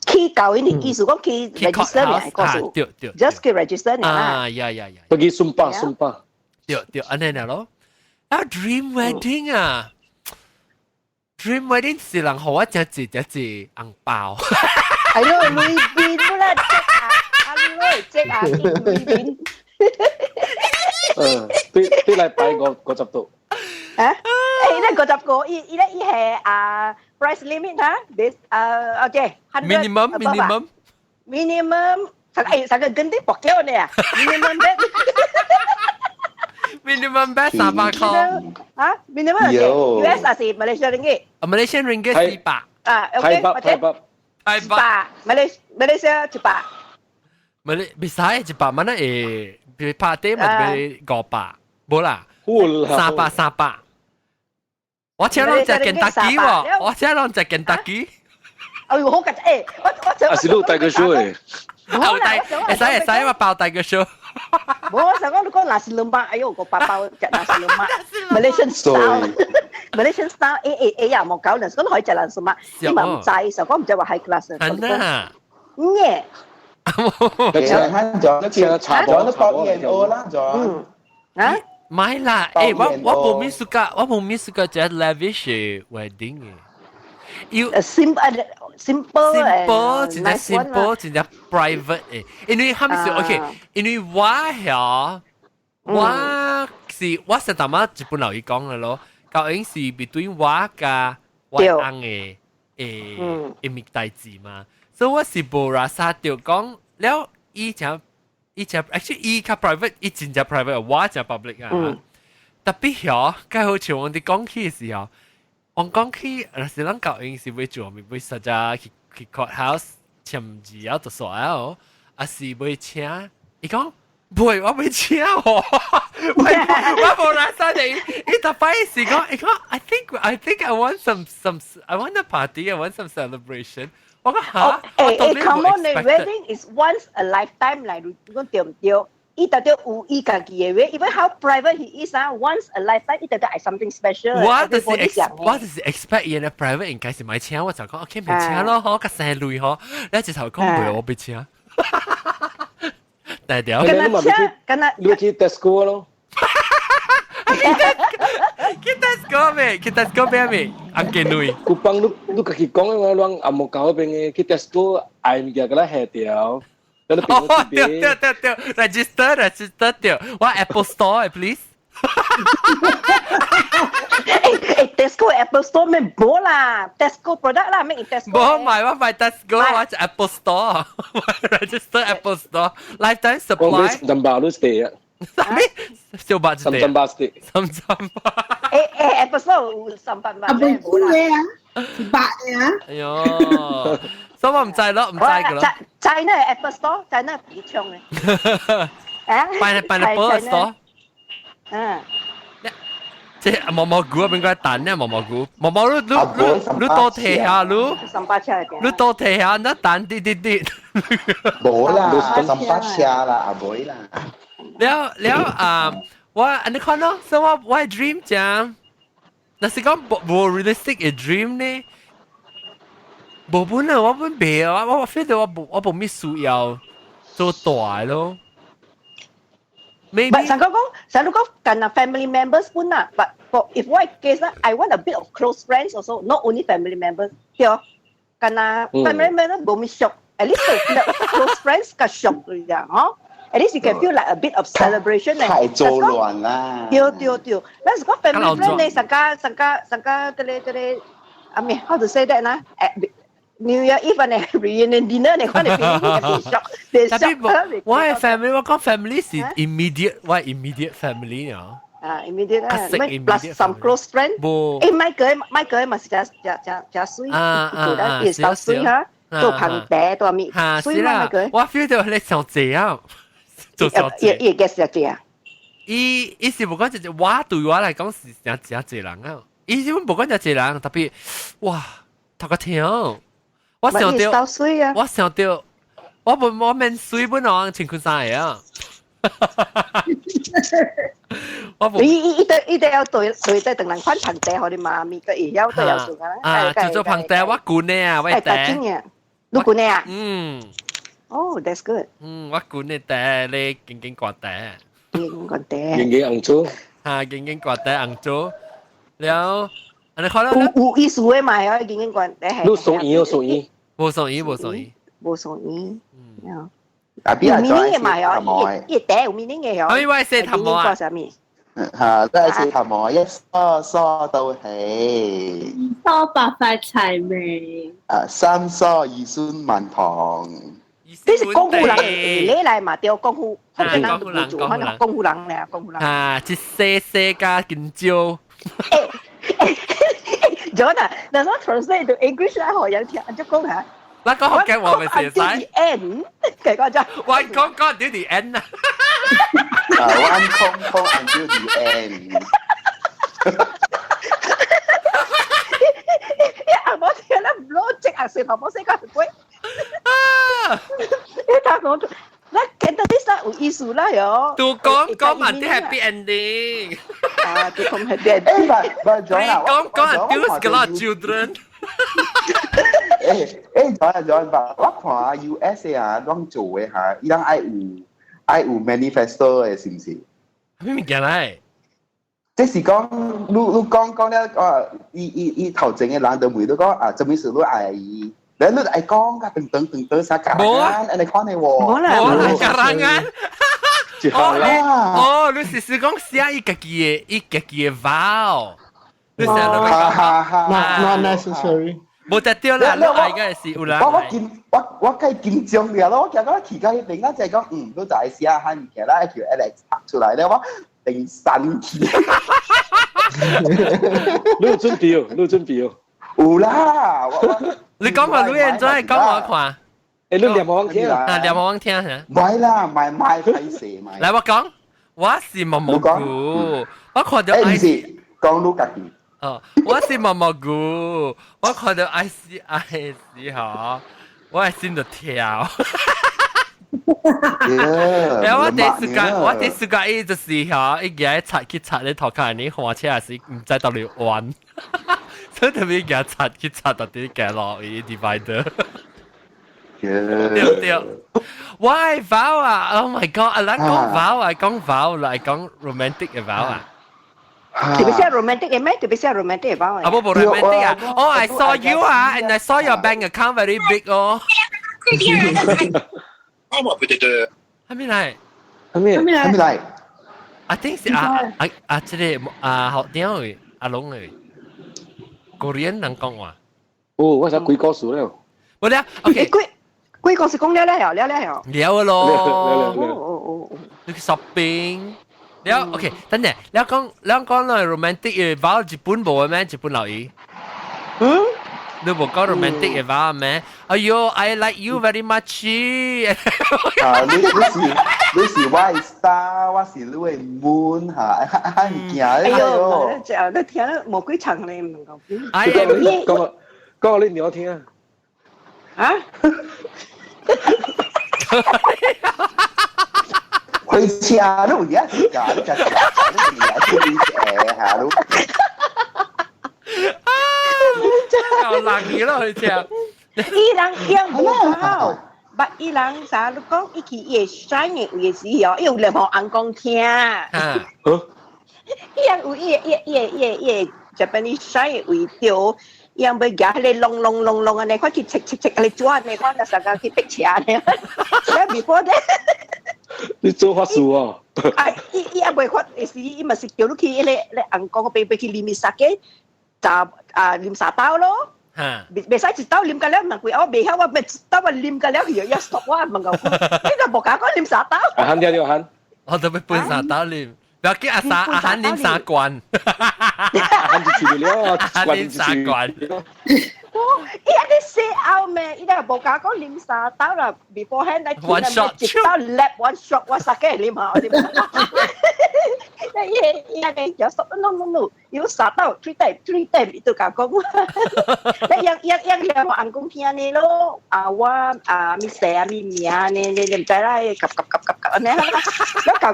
Speaker 5: 去教營的意思講去 register 呢個數，
Speaker 1: 對對
Speaker 5: ，just 去 register 呢
Speaker 1: 啊，呀呀呀，
Speaker 3: 不去順巴順巴，
Speaker 1: 對對，按呢咯。啊，dream wedding 啊，dream wedding 是人予我食一食一紅包。
Speaker 5: 係咯，裏邊啦，啊，阿女，即啊，裏邊。
Speaker 3: 嗯，對對來擺五五十度。
Speaker 5: 啊？誒，咧50個，伊伊咧伊係啊 price limit 哈，this 啊 OK，
Speaker 1: minimum minimum
Speaker 5: minimum，誒，啥個跟啲博叫呢？minimum bet
Speaker 1: minimum bet 300塊。
Speaker 5: 啊，minimum US 還是 Malaysia ringgit？
Speaker 1: 啊，Malaysian ringgit 400。
Speaker 5: 啊，OK，
Speaker 3: 台北台北。
Speaker 1: 台
Speaker 5: 北。Malaysia 100。
Speaker 1: 咪你別使100蚊啊？誒，別 party 咪俾500，冇啦，三百三百。我請攏食肯達基喎，我請攏食肯達基。
Speaker 5: 哎呦，好緊誒！我我
Speaker 3: 啊是你帶個 show 誒？
Speaker 1: 包帶，會使會使，我包帶個 show。
Speaker 5: 冇，我想講你講 nasi lemak，哎呦，個包包食 nasi lemak，Malaysian style，Malaysian style，誒誒誒呀，冇搞人，講可以食 nasi lemak，你嘛唔知，想講唔知話 high class。
Speaker 1: 真啊！
Speaker 5: 耶！
Speaker 6: 請茶咗包煙鵝啦，咗。
Speaker 5: 啊？
Speaker 1: 買啦！誒，我無咩 suka，我無咩 suka 食 lavish wedding 嘅。要
Speaker 5: simple simple
Speaker 1: simple 真正 simple 真正 private 嘅，因為他們是 OK，因為我曉我是我實淡仔日本老伊講嘅咯，究竟是 between 我佮我翁嘅誒一物代誌嘛，所以我是無拉薩著講了，伊誠伊誠 actually 伊較 private，伊真正 private，我誠 public 啊。特別曉，該好似我哋講起嘅時候。我講起，若是咱教𪜶是欲做物，欲實在去去 courthouse 簽字啊，就煞哦，啊是欲請，伊講袂，我欲請我，我我無來啥的，伊逐擺是講，伊講，I think I want a party, I want some celebration。我講嚇，
Speaker 5: 誒誒，come on，the wedding is once a lifetime 嚟，你講對毋對？伊特別有伊家己的way，even how private he is 啊，once a lifetime，伊特別愛 something special。
Speaker 1: 我就是 expect 伊嘅 private 應該是買請，我就講 OK 袂請咯，嗬，較細類嗬，你一頭講袂，我欲請。大條。
Speaker 5: 跟他請，跟他。
Speaker 3: 你去 Tesco 咯。
Speaker 1: 去 Tesco 咩？去 Tesco 咩咩？紅建女。
Speaker 3: 古幫你你家己講嘅話，攏阿無搞嗰邊嘅去 Tesco 愛物件，佮咱下條。
Speaker 1: 哦，對對對對，register register 對，我 Apple Store please。
Speaker 5: 誒誒，Tesco Apple Store 咩冇啦，Tesco product 啦，咩 Tesco？
Speaker 1: 冇買，我買 Tesco，我 Apple Store，register Apple Store，lifetime supply。
Speaker 3: 三百都 stay 啊。
Speaker 1: 啥物？小百一
Speaker 3: 300 stay。
Speaker 1: 300。
Speaker 5: 誒誒，Apple Store 有300萬
Speaker 2: 啊，無久的啊，100的啊。
Speaker 1: 哎喲。所以我毋知咯，毋知個咯。
Speaker 5: China Apple Store，China 比搶嘅。啊
Speaker 1: ？Pineapple Store。
Speaker 5: 嗯。
Speaker 1: 這毛毛菇啊，邊個等呢？毛毛菇，毛毛你你你你多睇下你，
Speaker 5: 三巴車嘅。
Speaker 1: 你多睇下，那等啲啲啲。
Speaker 6: 冇啦，三巴車啦，阿妹啦。
Speaker 1: 了了啊，我你看咯，所以我 dream 講，若是講無 realistic 嘅 dream 呢？無本啊，我本袂啊，我 feel 到我無咩需要做大咯。Maybe
Speaker 5: But 上個講，上個講近啊 family members 本啊，but for if 我 case 啦，I want a bit of close friends also, not only family members。對，近啊 family members 無咪熟，at least close friends 較熟嚟㗎，嗬。At least you can feel like a bit of celebration.
Speaker 6: 太做亂啦！
Speaker 5: 對對對，咱是講 family friend 咧，上家上家上家嗰個嗰個，I mean how to say that 啦？New Year Eve 呢，reunion dinner 呢，看你 feeling 係熟，
Speaker 1: 特別我係 family，我講 family 是 immediate，我係 immediate family 啊。
Speaker 5: 啊，immediate 啊，plus some close friend。
Speaker 1: 無。
Speaker 5: 誒，Michael 嘛是真真真真水，做得也是水哈，做捧茶做咩？
Speaker 1: 水啦，我 feel 到你上濟啊，做上濟。
Speaker 5: 伊會 guess 這啊？
Speaker 1: 伊伊是無講就我對我來講是真真濟人啊，伊是無講真濟人，特別哇，頭個疼。我想到，我想到，我本我免水本啷穿裙衫啊！我
Speaker 5: 伊伊伊都伊都要對對對，等人款捧茶，予你媽咪個會曉都要做啊！
Speaker 1: 啊，做做捧茶，我舊呢啊，我茶。
Speaker 5: 你舊呢啊？
Speaker 1: 嗯。
Speaker 5: 哦，that's good。
Speaker 1: 嗯，我舊呢茶，你緊緊掛茶。
Speaker 5: 緊緊掛茶。
Speaker 3: 緊緊紅做。
Speaker 1: 哈，緊緊掛茶紅做，了。你看
Speaker 5: 有有意思的嘛？啊，緊緊掛茶。
Speaker 3: 你送伊哦，送伊。
Speaker 1: 無送伊，無送伊。
Speaker 5: 無送伊。嗯。
Speaker 6: 啊，邊
Speaker 5: 有 meaning 嘅嘛？哦，伊茶有 meaning 嘅哦。
Speaker 1: 我以為是頭毛啊。
Speaker 5: 啥物？
Speaker 6: 嚇，都係頭毛，一梳梳到起。
Speaker 2: 梳白髮齊眉。
Speaker 6: 啊，三梳兒孫滿堂。
Speaker 5: 這是廣府人你來嘛？對，廣府，福建人都唔做，可能廣府人咧，廣府人。
Speaker 1: 啊，一細細加緊招。
Speaker 5: John 啊，嗱我 translate to English 啦，學人聽就講下。
Speaker 1: 嗱講福建話咪寫晒。
Speaker 5: End，其實就
Speaker 1: One 空空 until the end 啊。
Speaker 6: 啊，one 空空 until the end。
Speaker 5: 阿冇聽啦，唔攞即啊，舌頭冇識講鬼。
Speaker 1: 啊！
Speaker 5: 你睇我，嗱，見到啲啥有意思啦喲。
Speaker 1: 都講講埋啲 happy ending。
Speaker 5: 啊，都講 happy ending。
Speaker 6: 誒，唔唔，John 啊，
Speaker 1: 講講 until 個啦 children。
Speaker 6: 誒誒，John 啊 John 吧，我看 US 啊，攏做的嚇，伊人愛有 manifesto 的，是毋是？
Speaker 1: 咩物件來？
Speaker 6: 即是講，你你講講了，哦，伊伊伊頭前的人就問你講啊，什麼事你愛伊？你你愛講甲等等等等啥 karangan，按呢款的喎。
Speaker 5: 無啦，
Speaker 1: 無啦，karangan。哦，你哦，你是是講寫伊家己的，伊家己的 vow。你成日都講
Speaker 4: ，not necessary。
Speaker 1: 無得對啦，你愛嘅是有人。
Speaker 6: 我我緊我我計緊張了咯，我驚講去到彼邊，我就係講嗯，你就愛寫下物件啦，叫 Alex 拍出來咧，我定神去。
Speaker 3: 你有準備哦？你有準備哦？
Speaker 6: 有啦，
Speaker 1: 你講話你現在講我看。
Speaker 3: 誒，你念我聽
Speaker 1: 啊，念我聽嚇。
Speaker 6: 唔係啦，唔係賣歹勢賣。
Speaker 1: 來，我講，我是毛毛菇，我看到。
Speaker 6: 誒，唔是，講你家己。
Speaker 1: 哦，我是毛毛菇，我看到 I C I 時候，我係心就跳。然後我第一時間，我第一時間伊就是吼，伊舉擦去擦咧頭殼，你換車時毋知到底彎，所以特別舉擦去擦到底行落伊 divider。對對，我係 vow 啊！Oh my god！啊，咱講 vow 啊，講 vow 來講 romantic 嘅 vow 啊。
Speaker 5: 特別是 romantic 嘅咩？特別是 romantic 嘅 vow
Speaker 1: 啊，無無 romantic 啊！哦，I saw you 啊，and I saw your bank account very big 哦。係咪來？
Speaker 3: 係咪？
Speaker 2: 係咪
Speaker 6: 來？係咪來？
Speaker 1: I think 是啊啊啊！這個啊學長嘅阿龍嘅，Korean 人講話。
Speaker 3: 哦，我使鬼故事了。
Speaker 1: 無了，OK。
Speaker 5: 鬼鬼故事講了了了了了。
Speaker 1: 了咯。
Speaker 3: 了了
Speaker 5: 哦哦哦。
Speaker 1: 你去 shopping。了，OK，等陣，你講你講落 romantic 嘅，包日本無咩？日本留意。
Speaker 5: 嗯？
Speaker 1: 你無講 romantic 嘅話咩？哎喲，I like you very much。
Speaker 6: 啊，你是我的 star，我是你的 moon 嚇，啊物件。
Speaker 5: 哎喲，就你聽了無幾層咧，唔能夠。
Speaker 1: 哎，
Speaker 3: 講講講你鳥聽啊？
Speaker 5: 啊？
Speaker 6: 開車你有影是假？你食你你你嚇你。
Speaker 1: 夠冷去咯，佢車。
Speaker 5: 伊人樣無好，捌伊人啥？你講伊去伊會 shine 的位時哦，伊有念予翁公聽。伊人有伊個伊個伊個伊個 Japanese shrine 的位對，伊人欲舉彼个隆隆隆隆按呢款去切切切，來紙按呢款，就相共去逼車呢。咧 before that，
Speaker 3: 你做法事哦？
Speaker 5: 啊，伊伊猶未發，時伊嘛是叫你去彼个咧翁公邊邊去啉酒，就啊啉三兜咯。袂使一兜啉甲了，問佢我袂曉，我咪一兜我啉甲了，佢又一 stop 我問我，你就無敢講啉三兜。
Speaker 3: 阿漢聽到阿漢，
Speaker 1: 我都欲分三兜啉，不要緊阿三阿漢啉三罐，
Speaker 3: 阿漢就去了，
Speaker 1: 阿漢啉三罐。
Speaker 5: 伊按呢寫後咩？伊就無敢講啉三兜啦，beforehand 來
Speaker 1: one shot，
Speaker 5: 一兜 lap one shot，我酒啉下，啉。伊伊按呢就 stop no no no，有三兜 three time three time，伊就共講。你樣樣樣兩個翁公聽呢咯，啊我啊咪姓啊咪名呢，你毋知啦，及及及及及按呢。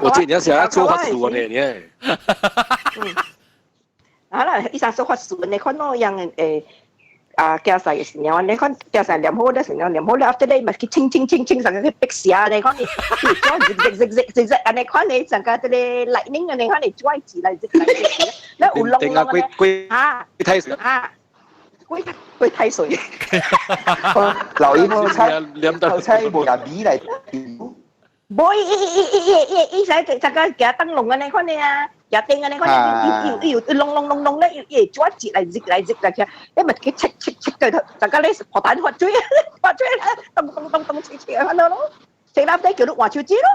Speaker 3: 我這你是做法事呢，你。
Speaker 5: 啊啦，伊生做法事呢，看喏樣誒。啊，寄晒嘅時候，你看寄晒念好咧，時候念好咧，after 咧咪去清清清清，成個去逼蛇，你看你，轉直直直直直，按呢款你成個這個 lightning 按呢款你轉字來直來直，你有龍
Speaker 3: 定啊，鬼鬼
Speaker 5: 啊，
Speaker 3: 太歲
Speaker 5: 啊，鬼鬼太歲。
Speaker 6: 留意冇菜，頭菜無夾米來。
Speaker 5: 無，伊伊伊伊伊伊伊使就個行燈籠按呢款的啊。也定按呢款，伊伊伊有隆隆隆隆咧，伊會轉節來熱來熱來起，你咪去切切切佢，大家咧破蛋發水，發水啦，咚咚咚咚切切咁樣咯，食粒底叫你換手指咯。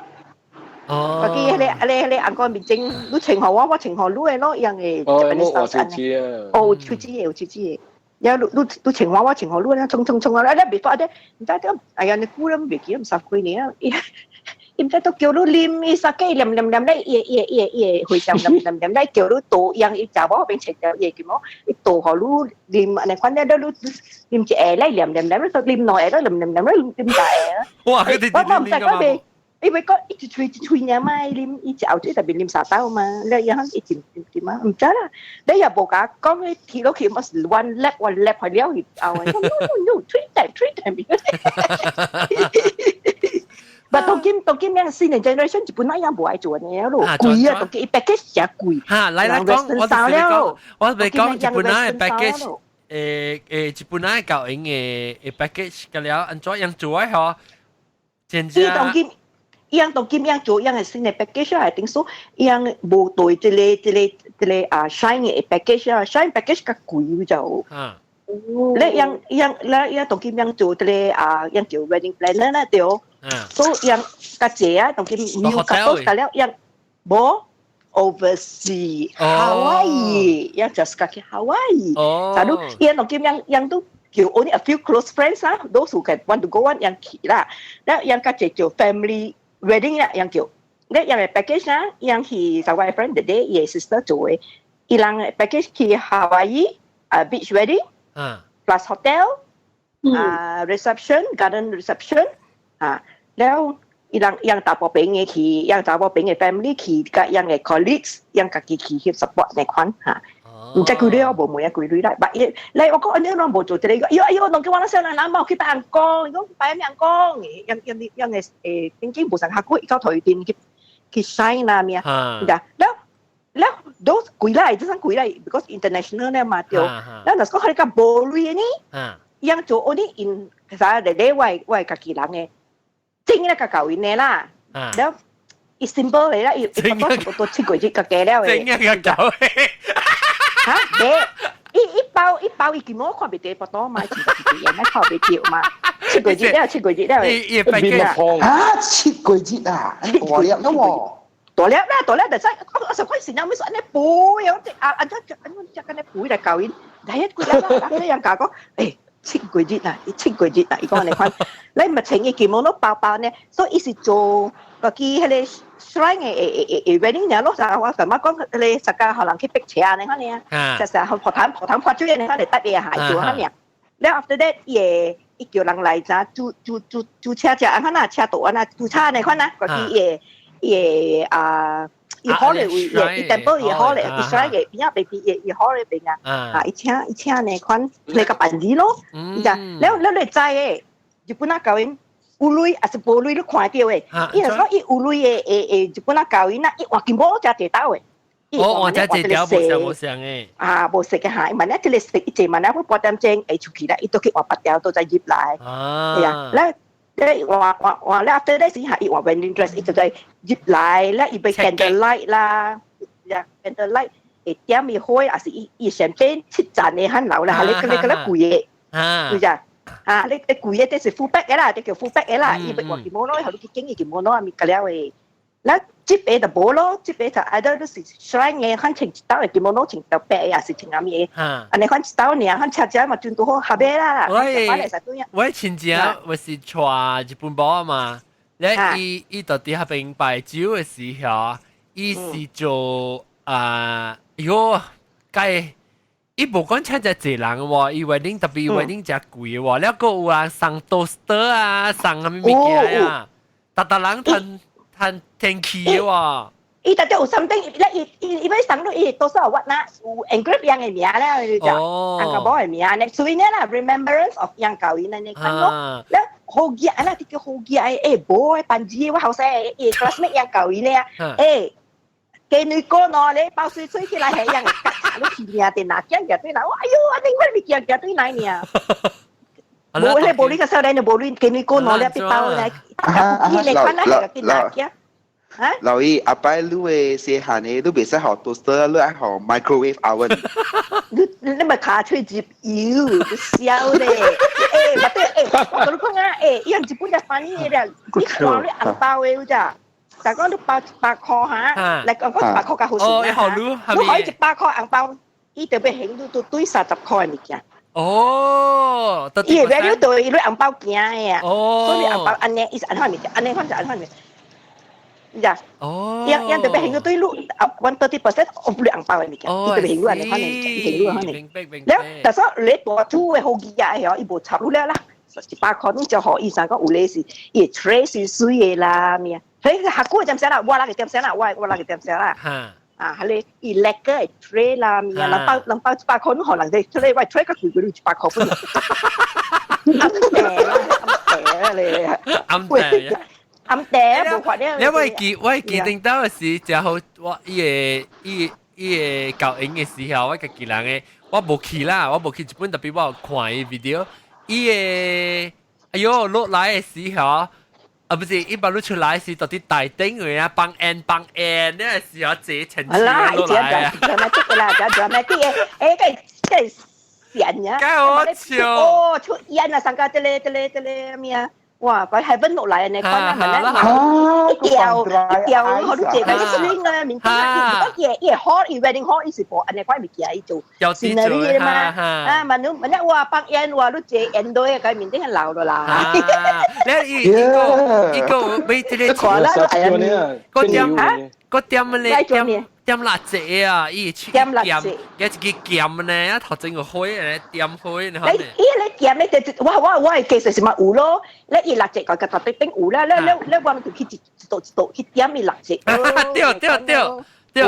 Speaker 1: 哦。
Speaker 5: 家己彼個彼個翁公面前，你穿予我，我穿予你的咯，一樣的。
Speaker 3: 哦，我換手指啊。
Speaker 5: 哦，手指的，有手指的。然後你你你穿我，我穿予你，衝衝衝啊！你別發啲，毋知點，哎呀，你久了袂記得十幾年啊。伊毋知都叫你啉，伊酒啉啉啉咧，伊伊伊伊會上啉啉啉咧，叫你倒用伊查某彼邊切掉，伊會叫伊倒予你啉，按呢款咧，你啉一下咧，啉啉啉，你啉兩下咧，啉啉啉咧，啉大下。
Speaker 1: 哇！佢哋
Speaker 5: 我毋知我未，因為講一喙一喙爾嘛，啉伊食後嘴特別啉三兜嘛，你然後一點點點啊，毋知啦，你也無共講你提落去，must one lap one lap 去了去後，no no no three time three time。但當今當今樣新的 generation 就本來也無愛做呢咯，貴啊，當今 package 誠貴。
Speaker 1: 嚇，來來講，我就是講，我咪講日本人的 package，日本人教𪜶的 package 個了，按怎樣做啊？嗬，真正。
Speaker 5: 當今，伊樣當今樣做樣的新的 package 啊，頂說伊樣無對這个這个這个啊 shrine 的 package 啊，shrine package 較貴就。你樣樣你樣當今樣做這个啊，樣叫 wedding planner 啦對。所以樣較濟啊，當今沒有較多較了樣無 overseas Hawaii，樣 just 去 Hawaii。假如樣當今樣樣都叫 only a few close friends 啊，those who can want to go one 樣去啦。แล้ว樣較濟叫 family wedding 啦，樣叫你樣的 package 啊，樣去就我 friend the day 伊 sister 做的，伊人 package 去 Hawaii 啊 beach wedding。plus hotel 啊 reception garden reception 啊，แล้ว伊人樣大部分的去，樣大部分的 family 去，佮樣的 colleagues 樣家己去去 support 那款嚇。毋知幾鐳我無問啊幾鐳啦，但伊來我講按呢攏無做這個，哎喲哎喲，攏叫我那小人人冇去拜翁公，伊講拜咩翁公？樣樣樣的頂經無上較久，伊到台電去去 shrine 啦咩？了了都貴啦，這種貴啦，because international 咧嘛對。了若是講彼個無鐳的呢？樣做 only in 啥咧咧，我家己人的，整咧較舊𪜶的啦。了伊 simple 嚟啦，伊伊差不多七個月就加了的。
Speaker 1: 整個較舊。
Speaker 5: 嚇？沒，伊一包一包伊根本看袂著腹肚嘛，一個月看袂著嘛。七個月了，七個月了。
Speaker 1: 伊伊白嘅。
Speaker 6: 啊，七個月啊，大粒咯喎。
Speaker 5: 大粒啦，大粒就使我十塊錢有咩說按呢背，有隻啊啊只按只按呢背來教𪜶，第一幾日啦，你人家講，7個月啦，七個月啦，伊講你看，你咪穿伊 kimono 包包呢，所以伊是做個記彼個 shrine 的 wedding 爾咯，就我感覺講彼個實家可能去逼車呢，可能啊，就是學堂學堂發水呢，可能得嘅鞋做可能。了 after that 伊會伊叫人來咋煮煮煮煮車車，啊，可能車道啊，煮車呢，款啊，個伊會伊會啊。伊好咧，伊伊 temple 伊好咧，伊 shrine 嘅邊啊邊邊伊伊好咧邊啊，啊伊請伊請呢款你個辦理咯，伊就了了你知嘅，日本仔教𪜶有鐳還是無鐳，你看著的，伊就講伊有鐳的的日本仔教𪜶啊，伊換 kimono 誠濟兜的。
Speaker 1: 哦，換誠濟條無相無相的。
Speaker 5: 啊，無色嘅嚇，萬一這個色一濟，萬一我半點鐘會出去啦，伊都去換別條，都再入來。係啊，咧。咧換換換咧，after that 時下伊換 wedding dress，伊就在入來咧，伊欲 candle light 啦，呀 candle light 會點伊火，還是伊伊上邊七盞的很流啦，你你覺得貴的，是唔啊，你你貴的這是 full pack 的啦，這叫 full pack 的啦，伊欲換 kimono，予你去揀伊 kimono 啊，物個了的。咱這邊就無咯，這邊就挨到都是 shrine 的，反穿一兜的 kimono 穿條白的，也是穿啥物的。按呢款一兜爾，反車車嘛真拄好合的啦。
Speaker 1: 我我親戚我是帶日本某嘛，咧伊伊到佇彼邊擺酒的時候，伊是做啊，喲，該伊無講請誠濟人喎，伊 wedding 特別 wedding 誠貴喎，了閣有人送 toaster 啊，送啥物物件啊，逐逐人趁趁天氣喎。
Speaker 5: 伊特別有 something，咧伊伊伊欲送你伊多少我那有 engrave 樣的名咧，就紅個某的名咧，所以呢啦，remembrance of 樣教伊呢呢款咯，咧好額啊啦，啲叫好額誒，無的班子我後生誒，classmate 樣教伊咧，雞女哥喏咧包水吹起來係樣，你去名電哪驚嘅對哪，哎呦，阿頂我咪驚驚對哪呢？無咧無你個少年就無你雞女哥喏咧，別包咧，伊咧款咧係個電哪驚。
Speaker 6: 留意阿伯你的細漢的，你袂使學 toaster，你愛學 microwave oven。
Speaker 5: 你你咪卡吹入油，燒咧。欸，唔對，欸，我共你講啊，欸，伊日本就翻譯的咧，你看你紅包的有咋？就講你包100塊哈，來講講100塊較好算啦。你可以100塊紅包，伊特別還你都對30塊的物件。
Speaker 1: 哦，
Speaker 5: 伊會 value 對伊你紅包行的啊。哦。所以紅包按呢，伊是按款物件，按呢款就按款物件。呀，哦，樣樣特別還對你 130% of 你紅包的物件，伊特別還你按呢款的物件，伊還你按呢。了，但是你大煮的好額的哦，伊無插你了啦，100塊你就予伊三講有咧是，伊 tray 是水的啦，咩？所以下久點寫啦，我那個點寫啦，我我那個點寫啦。啊，係咧，伊叻個 tray 啦，咩啊，人包人包100塊，你予人哋出嚟，喂 tray 較貴過你100塊本。暗地啦，暗地啦你。
Speaker 1: 暗地。
Speaker 5: 暗地無法咧。
Speaker 1: 你我記我記定到的時，真好，我伊個伊伊個教英的時候，我家己人的，我無去啦，我無去日本，特別我有看伊 video，伊個哎喲落來的時候。啊，不是，一般你出來是到底大頂位啊，幫 N 幫 N，那個時候這層次落來啊。
Speaker 5: dramatic 啦，dramatic 的，欸，個個閃呀。
Speaker 1: 該好笑。
Speaker 5: 哦，出煙啊，上個這個這個這個咩啊？哇，個 heaven 落來呢，看啊，一條一條，好你這個 swing 啊，面頂啊，伊伊 hall，伊 wedding hall，伊是無按呢款物件，伊做 scenery 嘛，啊，萬你萬一哇放煙哇，你這煙對個面頂係流落啦。
Speaker 1: 你伊個伊個買這個
Speaker 5: 看啦，
Speaker 1: 個點個點咧點點蠟燭啊，伊
Speaker 5: 點蠟燭，
Speaker 1: 一個劍呢，一頭整個火咧點火，然後
Speaker 5: 你伊咧劍咧就我我我係其實是嘛有咯，你伊蠟燭個個特別頂有啦，你你你我們就去一一度一度去點伊蠟燭。
Speaker 1: 對對對對，對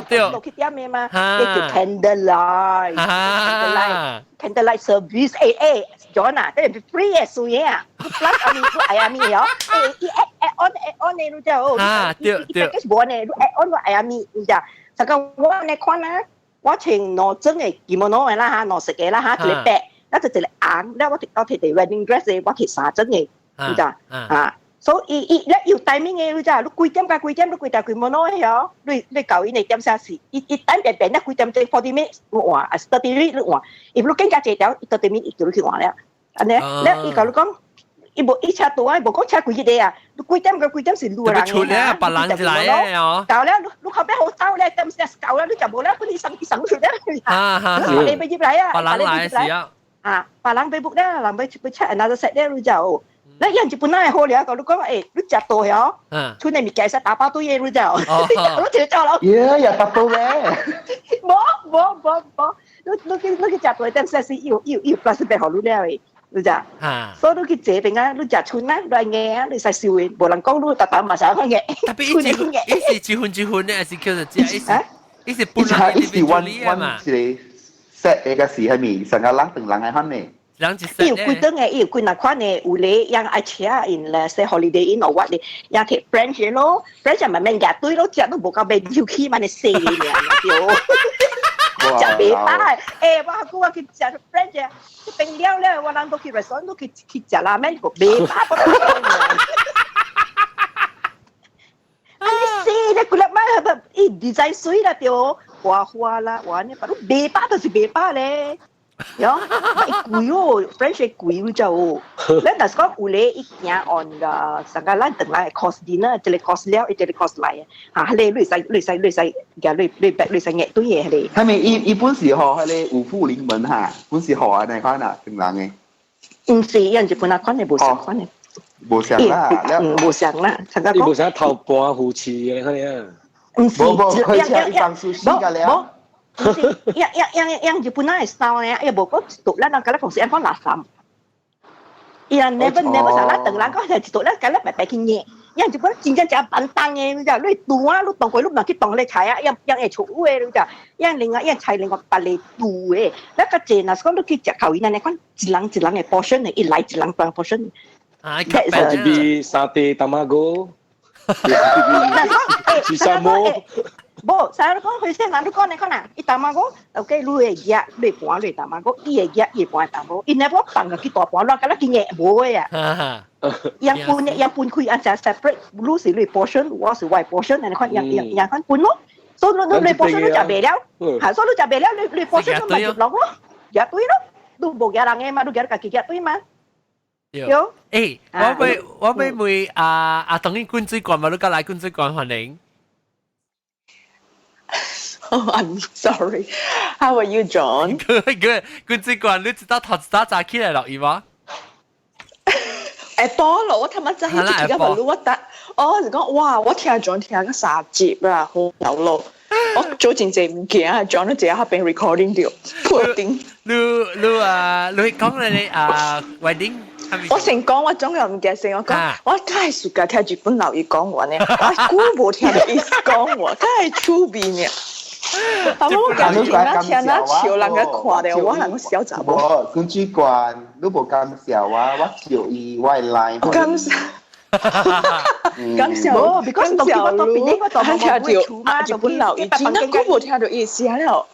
Speaker 1: 對，
Speaker 5: 落去點的嘛，那叫 candle light，candle light service，欸欸，John 啊，這是 free 的水啊，plus 阿咪愛阿咪哦，欸，伊 add add on add on 的，你知哦？
Speaker 1: 啊，對對，
Speaker 5: 伊無呢，你 add on 愛阿咪，你知？就講我呢款啊，我穿兩種的 kimono 的啦哈，兩色的啦哈，一個白，一個一個紅，了我我提 wedding dress 的，我提三種的，你知？啊。所以伊伊咧有 timing 的，你知？你幾點到幾點？你規條 kimono 的哦，你你教伊的點啥是？伊伊等變變咧幾點鐘 40 minutes 你換，啊 30 minutes 你換。if 你更加濟條，30 minutes 伊叫你去換了。按呢，咧伊共你講，伊無伊車多啊，無講車幾日啊，你幾點個幾點是路人
Speaker 1: 嘅。出咧，別人就來嘅哦。
Speaker 5: 到了，你後邊好兜咧，點先夠啦，你就冇啦，本你生生出咧。
Speaker 1: 啊哈！
Speaker 5: 你俾入來啊！
Speaker 1: 別人來時啊。
Speaker 5: 啊，別人俾 book 咧，人俾俾 check another set 咧，你就。你人就本來好了，個你講誒，你食多曉，厝內物件使打包堆嘢，你就，你就走咯。
Speaker 6: 耶，又達到嘅。
Speaker 5: 冇冇冇冇，你去食多點，先是有有有 plus 俾好你了嘅，你知。所以你去這邊啊，你食村啊，你硬啊，你使燒嘅，無人講你特特嘛使講嘅。
Speaker 1: 特別伊是一份一份的，還是叫做這？伊是伊是本來
Speaker 6: 伊是 one one 一個 set 的個是係咪？成個人等人來款呢？
Speaker 5: 伊有幾種嘅，伊有幾若款嘅，有咧樣愛車 in 咧，say Holiday Inn or what 咧，樣摕 French 咯，French 咪免夾堆咯，食都無夠免入去嘛，你死你對。食袂飽，欸，我久我去食 French，去冰了了，我人都去 restaurant 都去去食拉麵，個袂飽。啊！你死咧，幾粒擺，伊 design 水啦對，花花啦，哇！你把你袂飽就是袂飽咧。喲，貴哦，French 貴你就，咱若是講有咧，伊行 on 個上個咱轉來 course dinner，一個 course 了，一個 course 來，嚇，彼個你使你使你使，夾你你白你使額對嘅彼個。
Speaker 6: 係咪伊伊本是吼，彼個五福臨門哈，本是吼安尼款啊，轉人嘅。
Speaker 5: 毋是，伊日本那款的無相款的。
Speaker 6: 無相啦，
Speaker 5: 嗯，無相啦，上個
Speaker 3: 伊無啥頭盤扶持的款啊。
Speaker 5: 毋是，
Speaker 6: 無無，佢食一放壽司個了。
Speaker 5: 唔是，樣樣樣樣日本人會收呢，伊無講一道，咱人甲咱公司按講垃圾。伊人 never never 啥，咱等人講係一道，咱甲咱白白去捏。樣日本真正食板凳的，你知？你煮啊，你當過你毋去當咧菜啊，樣樣會出的，你知？樣另外樣菜另外別個煮的。咱較濟，若是講你去食口伊，安尼講一人一人的 portion 的，伊來一人半 portion。
Speaker 1: 啊，
Speaker 3: 一邊沙爹 tamago，是啥麼？
Speaker 5: 無，啥你講佢先，人你講你講啊，伊 tamago，OK，你會夾，你盤你 tamago，伊會夾，伊盤 tamago，伊若無放個去大盤，亂甲咱去夾無的啊。樣分樣分開按只 separate，你是你 portion，我是我 portion，按呢款樣樣樣款分咯。所以你你 portion 你食袂了，嚇，所以你食袂了，你你 portion 你咪入落咯，夾對咯，你無夾人的嘛，你夾家己夾對嘛。
Speaker 1: 有，誒，我欲問啊啊，當然滾水罐嘛，你過來滾水罐歡迎。
Speaker 7: Oh, I'm sorry. How are you, John?
Speaker 1: Good, good. 滾水罐，你知道頭一早早起來落雨嗎？
Speaker 7: 下晡咯，我頭先早起就聽到我得，哦，是講哇，我聽 John 聽個三集啦，好有咯。我做真濟物件，John 都坐喺邊 recording 掉，破頂。
Speaker 1: 你你啊，你講你啊，wedding。
Speaker 7: 我先講，我總有唔記得先。我講，我梗係暑假聽日本老伊講話呢，我估無聽到伊講話，梗係趣味呢。但我感覺聽啊聽啊笑人家看咧，我人個小查某。
Speaker 6: 無，君主官，你無感謝我，我照伊我來。
Speaker 7: 感謝。感謝。
Speaker 5: 無，because 當我當邊個當
Speaker 7: 聽到日本老伊，真係估無聽到伊聲了。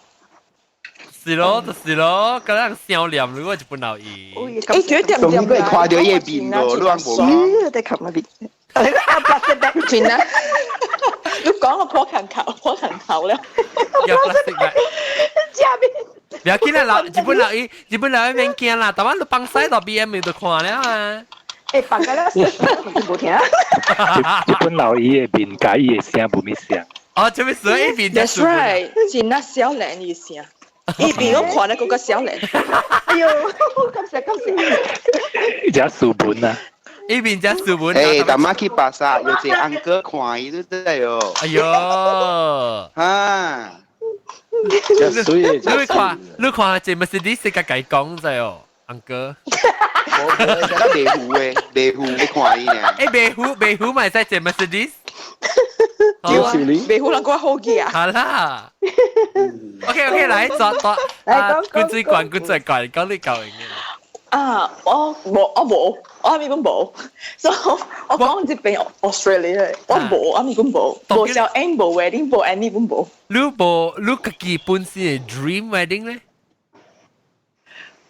Speaker 1: 是咯，就是咯，嗰人笑臉，如果日本老伊。
Speaker 7: 欸，絕對
Speaker 6: 點點會看到伊面咯，你話無講？
Speaker 5: 在看那邊。啊，
Speaker 7: 真啊！你講個破牆頭，破牆頭了。
Speaker 1: 有 plastic bag。
Speaker 5: 食面。
Speaker 1: 不要緊啦，老日本老伊，日本老伊免驚啦，台灣你放屎到 B M 就看了啊。
Speaker 5: 欸，放個了，無聽。
Speaker 8: 日本老伊的面佮伊的聲無物像。
Speaker 1: 哦，這邊水一邊。
Speaker 7: That's right，真啊，少年伊聲。伊邊我看咧個個少年。
Speaker 5: 哎呦，感謝感謝。
Speaker 8: 只書本啊。
Speaker 1: 一邊只書本。
Speaker 6: 欸，逐擺去巴剎，有一個 uncle 看伊，你知哦。
Speaker 1: 哎呦，
Speaker 6: 哈。
Speaker 1: 你看，你看，這 Mercedes 是家己講在哦，uncle。
Speaker 6: 無無，咱袂糊的，袂糊你看伊呢。
Speaker 1: 欸，袂糊袂糊嘛會使坐 Mercedes。
Speaker 7: 袂糊人講好記啊。
Speaker 1: 好啦。OK OK，來，坐坐。啊，滾水罐，滾水罐，講你夠型嘅。
Speaker 7: 啊，我無，我無，我阿咪講無，所以我講這邊 Australia，我無，阿咪講無，無小 N 無 wedding 無 any 本無。
Speaker 1: 你無，你家己本身的 dream wedding 咧？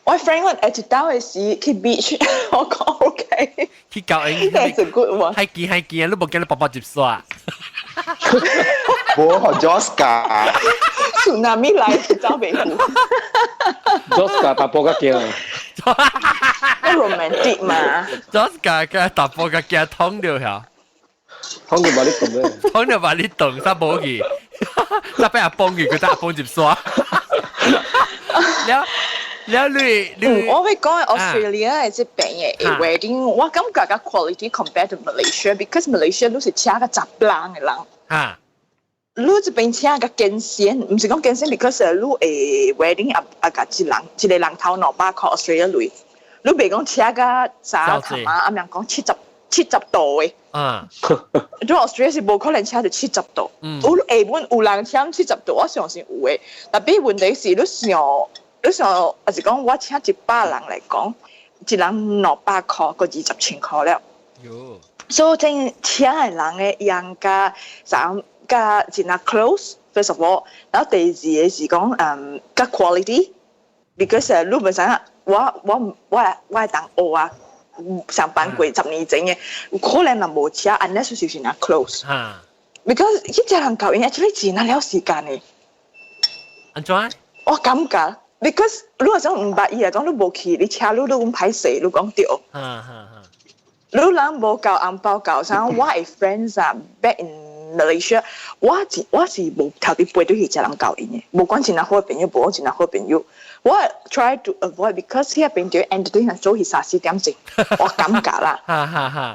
Speaker 7: 我 friend 我一道的時去 beach，我講 OK。
Speaker 1: 去教英
Speaker 7: That's a good one。
Speaker 1: 還見還見，你無見你爸爸接煞。
Speaker 6: 無學 Joska。
Speaker 7: Tsunami 來走袂糊。
Speaker 3: Joska 打波較驚。
Speaker 7: romantic 嘛。
Speaker 1: Joska 個打波較驚痛著嚇。
Speaker 3: 通就把你動咧，
Speaker 1: 通就把你動，煞無去，煞俾阿幫去，佢得阿幫入沙。了了你你，
Speaker 7: 我會講 Australia 嘅這邊嘅 wedding，我感覺個 quality compared to Malaysia，because Malaysia 都是請個雜人嘅人。你這邊請個健身，唔是講健身，because 你會 wedding 啊啊個一人一個人頭200塊 Australia 鐳，你袂講請個早頭啊，暗人講70度的。你 Australia 是無可能請到七十度。有下本有人請七十度，我相信有的。但係問題是，你想你想，還是講我請100人來講，一人200塊，閣20千塊了。所以真請的人的應該三較真係 close，first of all，然後第二個是講較 quality，because 你本身我係當學啊，上班過10年前嘅，有可能人無請，unless 是真係 close。Because 彼隻人教因 actually 真係了時間嘅。
Speaker 1: 按怎？
Speaker 7: 我感覺，because 你若講毋捌伊來講，你無去，你車你都咁歹勢，你講對。你人無交紅包交啥？我的 friends 啊，back in Malaysia，我是無頭啲背對去食人教𪜶的，無管真係好朋友，無講真係好朋友，我 try to avoid because 遐邊就 entertain 做去3、4點鐘，我感覺啦。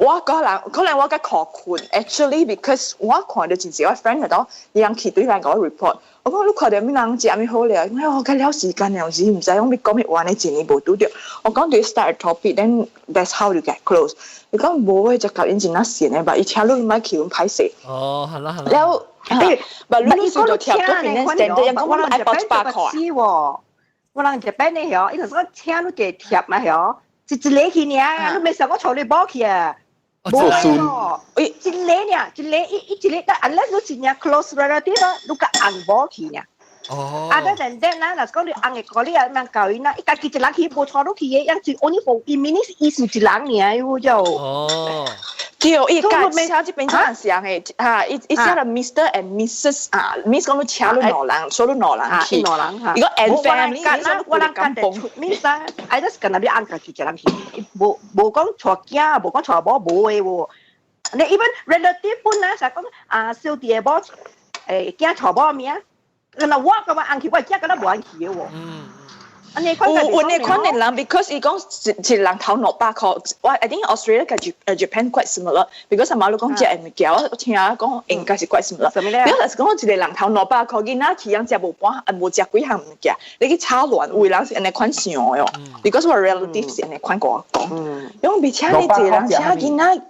Speaker 7: 我個人可能我較可困，actually because 我看到真濟我 friend 喺度，伊人去對人共我 report，我講你看到咩人食啥物好了？因為我較了時間了時，毋知講欲講咩話呢，一年無拄著。我講對 start a topic，then that's how you get close。你講無的就教𪜶真仔閒的吧，伊請你莫去阮歹勢。
Speaker 1: 哦，好啦好啦。
Speaker 7: 了，欸，你你是就貼到邊咧 standard，人講我愛包100塊。
Speaker 5: 我人這邊的曉，伊就是講請你一個貼嘛曉，一一個去爾，你袂想我帶你某去啊？無哦，一個爾，一個一一個，但 unless 你真正 close relative 啊，你共翁某去爾。啊，等陣等啦，若是講你翁的顧你啊，人教𪜶啦，伊家己一人去，無帶你去的，樣子 only for 伊 meaning 是意思一人爾，有就。
Speaker 7: 對，伊家請這邊請人上的，哈，伊伊寫了 Mr and Mrs 啊，Miss 講你請你兩人，所以你兩人去。
Speaker 5: 兩人哈。
Speaker 7: 伊講 and family，
Speaker 5: 我人家出 Miss 啊，I just 干焦你翁家己一人去，無無講帶囝，無講帶某，無的喎。你 even relative 本啊，實講啊，小弟的某，囝帶某名。若我感覺翁去，我囝敢若無愛去的喎。
Speaker 7: 有有呢款的人，because 伊講一一人頭200塊，我 I think Australia 佮 Japan quite similar，because 阿媽你講食的物件，我聽講應該是 quite similar。比如是講一個人頭兩百塊，囡仔去人食無半，啊無食幾項物件，你去炒亂，有的人是按呢款想的哦。because 我 relative 是按呢款共我講，因為而且你一個人請囡仔。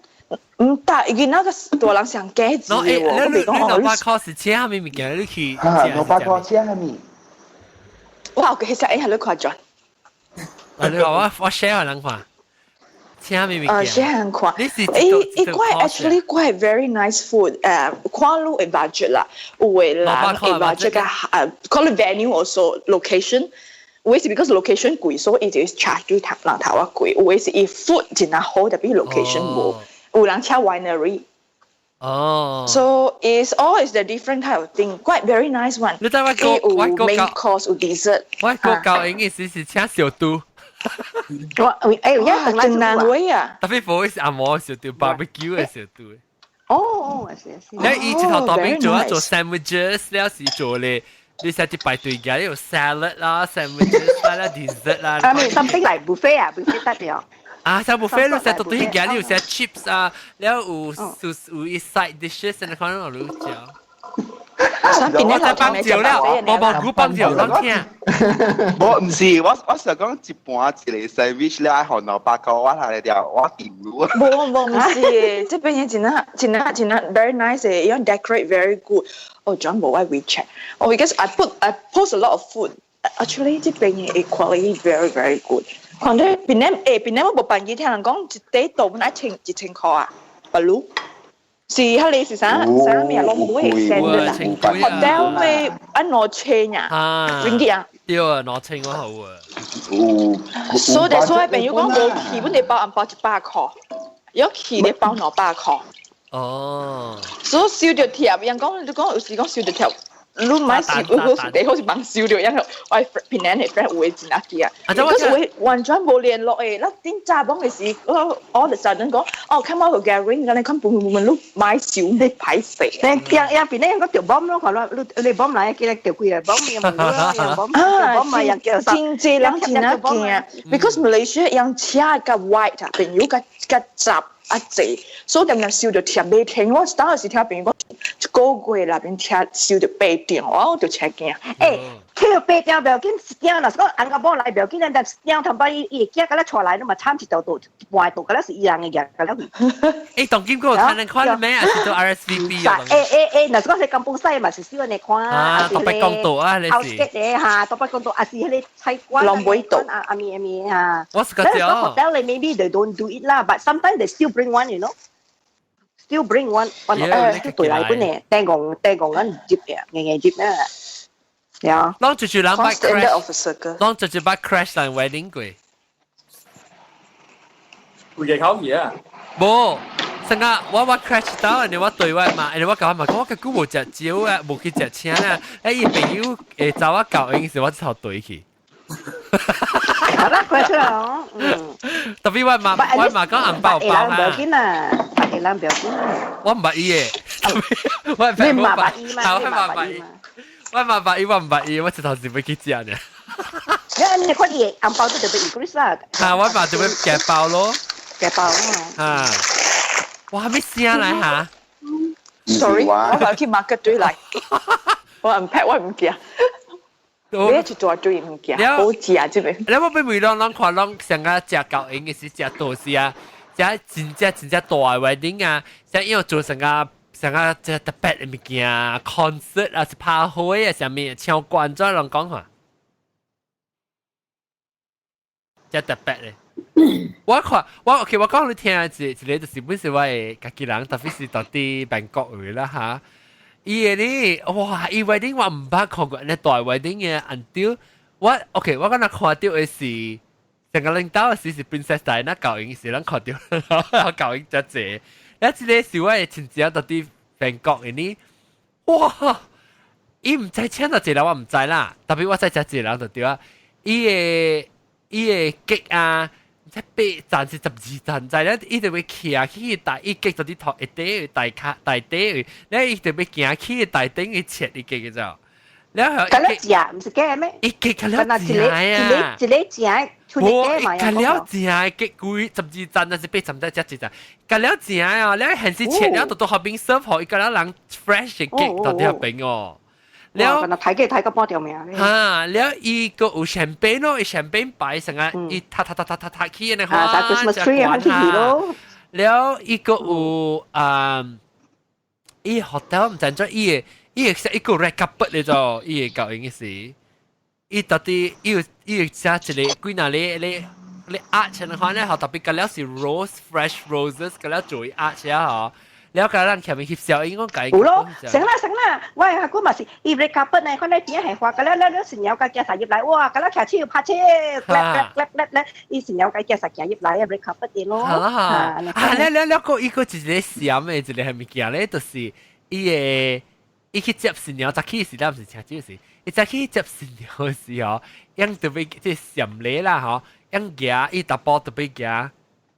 Speaker 7: 毋得，囡仔個大人上價值的喎，我袂講哦。
Speaker 1: 200塊是請啥物物件？你去
Speaker 6: 200塊請啥物？
Speaker 7: 哇！其實會你看轉。
Speaker 1: 啊！你話我我 share 予人看，請啥物物件？
Speaker 7: 啊，share 人看。
Speaker 1: 你是
Speaker 7: 伊伊怪 actually 怪 very nice food。看你的 budget 啦，有的人的 budget 較看你 venue also location。有的是 because location 貴，所以伊就 charge 對人頭仔貴。有的是伊 food 真係好，但係 location 無。有人請 winery。So it's all is the different type of thing. Quite very nice one.
Speaker 1: 你知我個我個
Speaker 7: main course 有 dessert。
Speaker 1: 我個教英嘅時是請小豬。
Speaker 5: 我欸，
Speaker 7: 真難位啊！
Speaker 1: 特別不是阿毛小豬，barbecue 的小豬。
Speaker 5: 哦，是是。
Speaker 1: 你以前頭大邊做啊做 sandwiches，了是做咧，你寫啲排隊嘅，有 salad 啦，sandwiches 啦，dessert 啦。
Speaker 5: I mean something like buffet 啊，buffet 得了。
Speaker 1: 啊，像 buffet 你食到對嘅，你有食 chips 啊，了有有有一 side dishes，你可能有食。我在放酒了，我無古放酒，攏聽。
Speaker 6: 我毋是，我想講一盤一個 sandwich 了愛予200塊，我係條我掂路。
Speaker 7: 無無毋是，這邊嘢真係真係真係 very nice 嘅，伊 decorate very good。哦，John 無愛 WeChat。哦，because I post a lot of food。Actually，這邊嘅 quality very very good。看到邊咧，邊咧我無辦記聽人講一塊豆本愛千1000塊啊，不如。是彼個是啥啥物啊？攏無會 standard 啦。hotel 咩按2000啊？ringgit 啊？
Speaker 1: 對啊，2000我好啊。
Speaker 7: 所以所以朋友講無去，本地包紅包100塊，有去咧包200塊。
Speaker 1: 哦。
Speaker 7: 所以燒著貼，人講你講有時講燒著貼，你買是我是好似網燒掉，因為我平安嘅 friend 有真阿記啊，可是我完全無聯絡誒，咱頂早攏嘅時，我我就陣講，哦，看我個 gathering，咁你看半半你買燒你歹勢。
Speaker 5: 你驚呀？邊咧個條 bomb 咯，看咯，你你 bomb 來，記得條幾個 bomb 又唔又 bomb
Speaker 7: 啊，
Speaker 5: bomb 咪又叫
Speaker 7: 真濟人真阿驚，because Malaysia 用車較 white 啊，朋友較較雜。啊濟，所以點點收到貼袂停。我當時聽朋友講，一個月內面車收到八張，我就車驚。
Speaker 5: 欸，去到八張不要緊，一張若是講紅甲某來不要緊，但一張頭擺伊伊會驚，甲咱帶來，你嘛慘一條道，一半道，敢若是伊人的嘢，敢若去。
Speaker 1: 欸，當今個睇人看咩啊？是做 RSVP 啊？
Speaker 5: 欸欸欸，若是講是金寶西嘛是少安尼看。
Speaker 1: 啊，特別講到啊，你是。
Speaker 5: 嘅嚇，特別講到啊是迄個菜館。
Speaker 7: 龍尾道
Speaker 5: 啊啊咪啊咪嚇。
Speaker 1: 我是個叫。
Speaker 5: Hotel 咧，maybe they don't do it 啦，but sometimes they still bring one, you know. Still bring one, one 對來本嘅，訂講訂講緊接嘅，硬硬接啊。呀。
Speaker 1: 攏就是人捌 crash，攏就是捌 crash 人 wedding 過。
Speaker 9: 會嘅口嘢啊？
Speaker 1: 無，成個我 crash 到，你我對我嘛，你我講嘛，講我個久無食酒啊，無去食車啊，哎，伊朋友會走我舊應時，我頭對去。
Speaker 5: 好啦，快出來哦。嗯。
Speaker 1: 特別我媽講紅包包
Speaker 5: 啊。唔要緊啊，別人唔要緊。
Speaker 1: 我唔捌伊嘅，我
Speaker 5: 你唔捌伊嘛？
Speaker 1: 我唔捌伊，我唔捌伊，我唔捌伊，我直頭是欲去食呢。
Speaker 5: 你看伊紅包都特別 increase 啦。
Speaker 1: 啊，我媽就欲夾包咯。
Speaker 5: 夾包啊。
Speaker 1: 啊！哇，咩聲來嚇
Speaker 7: ？Sorry，我話去 market 對來，我 unpack 我唔記。你一大堆物件，好食這邊。
Speaker 1: 你我俾每攏攏看攏上個食狗營嘅是食多士啊，食真正真正大嘅 wedding 啊，像因為做成個成個這特別嘅物件，concert 啊，是拍會啊，啥物唱關咗攏講話，這特別嘅。我看我 OK，我講你聽一一個就是本是我的家己人，特別是到佇曼谷話啦嚇。伊個呢，哇！伊 wedding 我毋捌看過，呢大 wedding 嘅 until 我 OK，我敢若看到的是上個領導的時是 Princess Diana 教英時，咱看到教英遮濟。了這個是我的親戚到佇曼谷的呢，哇！伊毋知請到一個人，我毋知啦，特別我知請一個人就對啊。伊的結啊，才八層是12層，知咧伊就欲徛去大伊結就佇頭一底大卡大底，咧伊就欲行去大頂去切伊結嘅就。了後
Speaker 5: 咁了食，毋是假咩？
Speaker 1: 伊結較了食啊！
Speaker 5: 一個一個食，出嚟假嘛？
Speaker 1: 較了食結幾12層，還是八層，再才一層。較了食啊！了現時切了，就到後邊 serve 予伊較了人 fresh 嘅結到佇後邊哦。
Speaker 5: 了，睇嘅睇個半條命。
Speaker 1: 哈，了伊個有香檳咯，伊香檳擺成啊，伊塔塔塔塔塔塔起呢，
Speaker 5: 哈，Christmas tree 很起咯。
Speaker 1: 了伊個有啊，伊 hotel 毋知怎伊個伊會一個 red carpet 咧就，伊會教應是，伊到底伊有伊會寫一個幾若咧咧咧 arch 的話咧，特別個了是 rose fresh roses 個了做 arch 啊嗬。了解咱前面翕相，應該
Speaker 5: 有咯，成啦成啦，我阿姑嘛是，伊 red carpet 呢，看咧邊係花，個了了了新娘家行晒入來，哇，個了徛手拍手，clap clap clap clap，伊新娘家行晒行入來啊，red carpet 的咯。
Speaker 1: 啊啊，了了了個伊個一個閃的一個係物件咧，就是伊個伊去接新娘，早起時咱毋是請酒時，伊早起接新娘的時候，用特別這閃禮啦吼，用行伊逐步特別行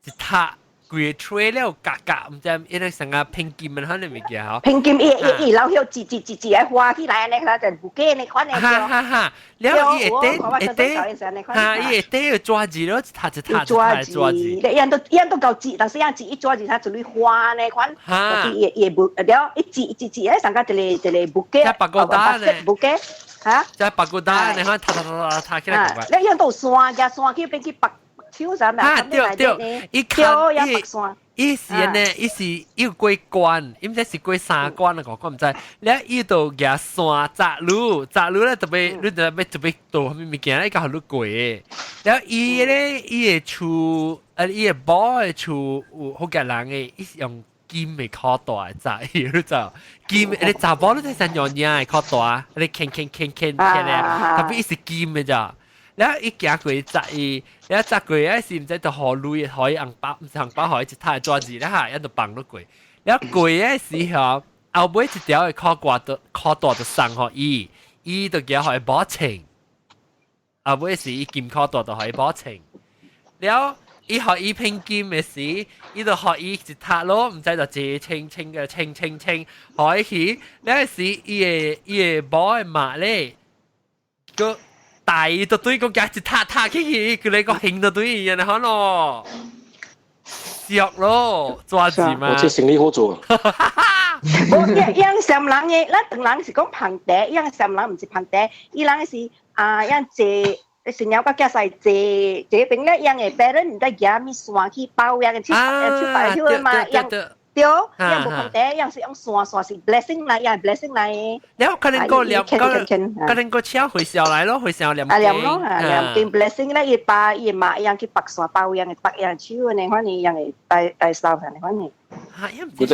Speaker 1: 一塔。規個吹了夾夾，毋知伊個成個拼金的款的物件吼。
Speaker 5: 拼金伊伊伊老曉一一一一個花起來安尼，他就不假呢款的。
Speaker 1: 哈哈哈！了伊會底會底，哈伊會底有抓字咯，一塔一塔一塔抓字。
Speaker 5: 伊樣都伊樣都夠字，但是樣字一抓字，他一類花呢款。
Speaker 1: 哈！
Speaker 5: 伊伊無了一字一字一，上個一個一個 bouquet。
Speaker 1: 即 pagoda 呢
Speaker 5: ？bouquet 哈？
Speaker 1: 即 pagoda 呢款，塔塔塔塔塔起來。
Speaker 5: 你樣都山，加山去變去白。手啥物
Speaker 1: 啊對對，伊看伊伊是呢，伊是伊有過關，伊毋知是過三關啊，我毋知。了伊就舉山紮路，紮路咧特別，你特別特別多啥物物件，伊較予你過。了伊咧，伊的厝，啊，伊的某的厝有福建人的，伊是用金的箍帶紮，伊你知？金，你查某你睇成樣樣的箍帶，你牽牽牽牽牽咧，特別伊是金的咋。了伊行過紮伊，了紮過啊是毋知就予鐳，予伊紅包，毋是紅包，予伊一沓紙啦哈，一就放落過。了過的時候，後尾一條嘅箍掛到箍大就送予伊，伊就寄予伊某穿。後尾是伊金箍大就予伊某穿。了，伊予伊聘金嘅時，伊就予伊一塔咯，毋知就一清清嘅清清清，予伊去。了時伊嘅某嘅媽咧，個大就對個夾一塔塔起去，佢你個興就對伊，然後咯，笑咯，抓住嘛。
Speaker 3: 我這生意好做。
Speaker 5: 無一樣上人嘅，咱唐人是講捧茶，一樣上人毋是捧茶，伊人是啊，樣坐新娘甲囝婿坐坐邊咧，樣嘅 parent 毋知舉物線去包樣嘅去去擺去嘛，樣對，樣無捧茶，樣是用線線是 blessing 來，樣 blessing 來嘅。
Speaker 1: 了可能個念，可能個請回銷來咯，回銷念。
Speaker 5: 啊念咯，啊念經 blessing 咧，伊爸伊媽樣去白線包樣嘅白樣手呢，反正樣嘅帶帶手上反正。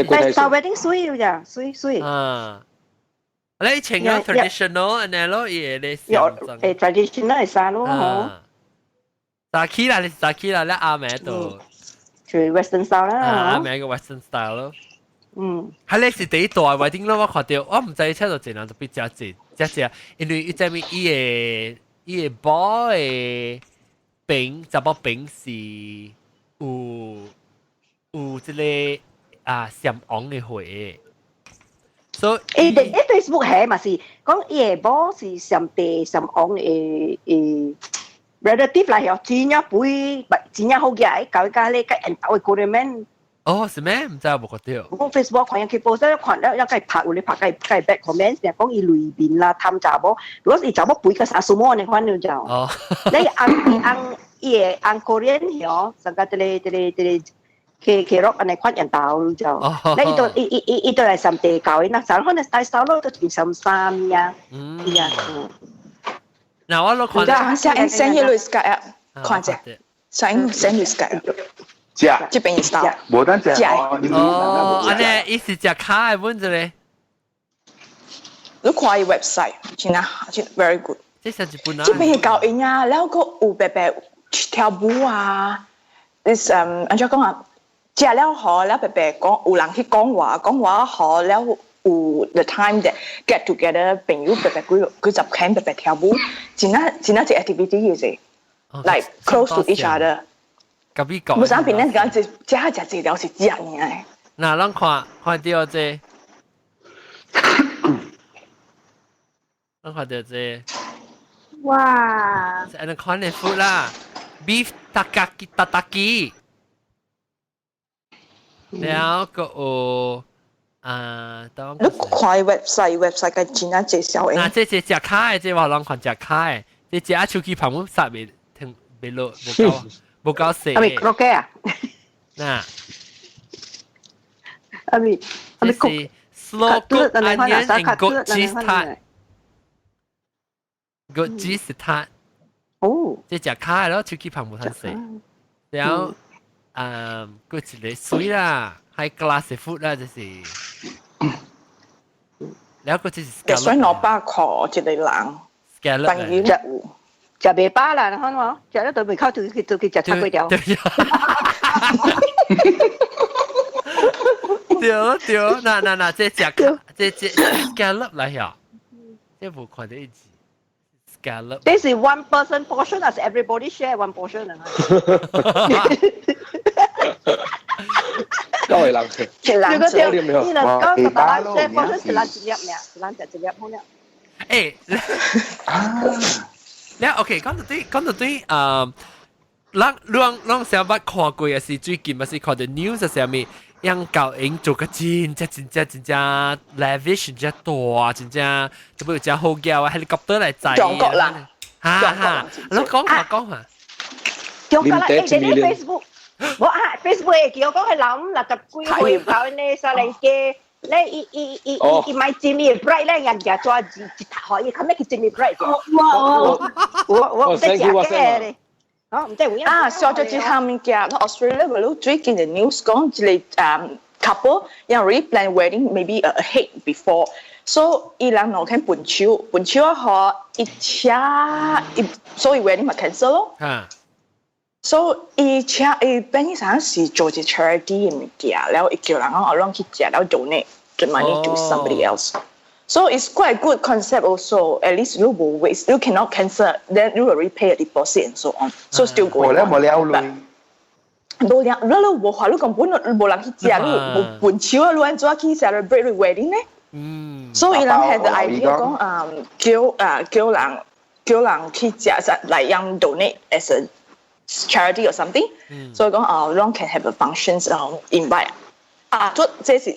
Speaker 5: 帶手 wedding 水有咋，水水。
Speaker 1: 啊。你穿咗 traditional 按呢咯，伊咧。
Speaker 5: 有誒 traditional 係啥咯？嗬。
Speaker 1: 早起啦，你早起啦，你阿妹都。
Speaker 5: 就 western style 啦。
Speaker 1: 阿妹個 western style 咯。係你是第一代 wedding 咯，我看到，我毋知車到濟人特別食濟食食，因為伊知影伊個某的餅，查某餅是有這個啊閃紅的血。所
Speaker 5: 以誒，誒 Facebook 係嘛是講伊個某是上地上紅的的 relative 來哦，真正肥，真正好嘅，搞一咧個緣投的 Korean man。
Speaker 1: 哦，是咩？毋知我無看到。
Speaker 5: 我 Facebook 看人去 post，看了要該拍有咧拍該該 back comment，成講伊裏面啦貪查某，如果是查某肥個啥數目呢款就。
Speaker 1: 哦。
Speaker 5: 你翁翁伊個翁 Korean 哦，上個這個這個這個 K K rock 按呢款緣投就。你伊都伊伊伊伊都來上地教伊，那啥可能帶手咯，都穿上衫呀，嗯呀。
Speaker 1: 嗱，我都看。
Speaker 7: 上上一類 Skype 看者，上上類 Skype。
Speaker 6: 食，
Speaker 7: 這邊 style。
Speaker 6: 無單食
Speaker 1: 哦，哦，按呢伊是食卡的本子咧。
Speaker 7: 你看伊 website，真啊，真 very good。
Speaker 1: 這是日本啊。
Speaker 7: 這邊係教音啊，然後閣有白白跳舞啊，你嗯，按怎講啊？食了好，了白白講有人去講話，講話好了有 the time that get together 朋友白白幾幾十間白白跳舞，真啊真啊一 activity 嘅啫，like close to each other。
Speaker 1: 甲你講。
Speaker 7: 無啥邊咧講，食食食這條是食爾。
Speaker 1: 嗱，咱看看到這，咱看到這。
Speaker 2: 哇！
Speaker 1: 按呢款的 food 啦，beef takaki tataki。了個有啊，當
Speaker 7: 你看 website website 個真啊介紹
Speaker 1: 嗱，這這食卡的，這話人看食卡的，這食手機旁邊殺未聽未落，無夠無夠細。
Speaker 5: 阿咪 croquette 啊？
Speaker 1: 嗱，
Speaker 5: 阿咪阿咪
Speaker 1: 這是 slow cooked onion and goat cheese tart。goat cheese tart。
Speaker 5: 哦。
Speaker 1: 這食卡的咯，手機旁無通細。然後啊，閣一個水啦，high class food 啦，這是。然後閣這是
Speaker 7: scallop。所以200塊一個人。
Speaker 1: scallop。
Speaker 7: 當然
Speaker 5: 食食袂飽啦，你看無？食了都袂口，就去就去食炒粿條。
Speaker 1: 對對，嗱嗱嗱，這食這這 scallop 來呀，這無看到一字 scallop。
Speaker 5: This is one person portion，還是 everybody share one portion 啊？
Speaker 3: 九個人，
Speaker 5: 一人一人講個大人 share portion，一人一粒爾，一人食一粒好了。
Speaker 1: 誒，了 OK，講到對，講到對，誒，咱咱咱成捌看過的是最近，嘛是看到 news 啥物，樣教𪜶做個真正真正真正 lavish，真正大，真正特別有真好叫啊，helicopter 來載。
Speaker 7: 中國人，
Speaker 1: 哈哈，你講下講下。
Speaker 5: 中國人欸，你 Facebook，我啊 Facebook 會叫我講係人60幾歲搞呢少年家。咧伊伊伊伊伊買真嘅 bride 咧，人家抓一一頭，伊後尾去真嘅 bride。
Speaker 2: 我
Speaker 5: 我我唔知食嘅咧，哦唔知有影。
Speaker 7: 啊，小咗一項物件，Australia 咪都最近嘅 news 講一個couple 因為 plan wedding maybe ahead before，so 伊人兩天分手，分手啊後伊請伊，所以 wedding 咪 cancel 咯。所以伊請伊本身是做一 charity 嘅物件，然後伊叫人講哦，攏去食，然後 donate。the money to somebody else. So it's quite a good concept also. At least you will waste, you cannot cancel, then you will repay a deposit and so on. So still going on.
Speaker 6: 無了無了。
Speaker 7: 無了，你你無話，你根本無人去食，你無分手啊，你按怎去 celebrate 你 wedding 呢？嗯。所以伊人 had the idea 講啊，叫啊叫人叫人去食，來讓 donate as a charity or something。所以講啊，攏 can have a functions invite 啊，做這是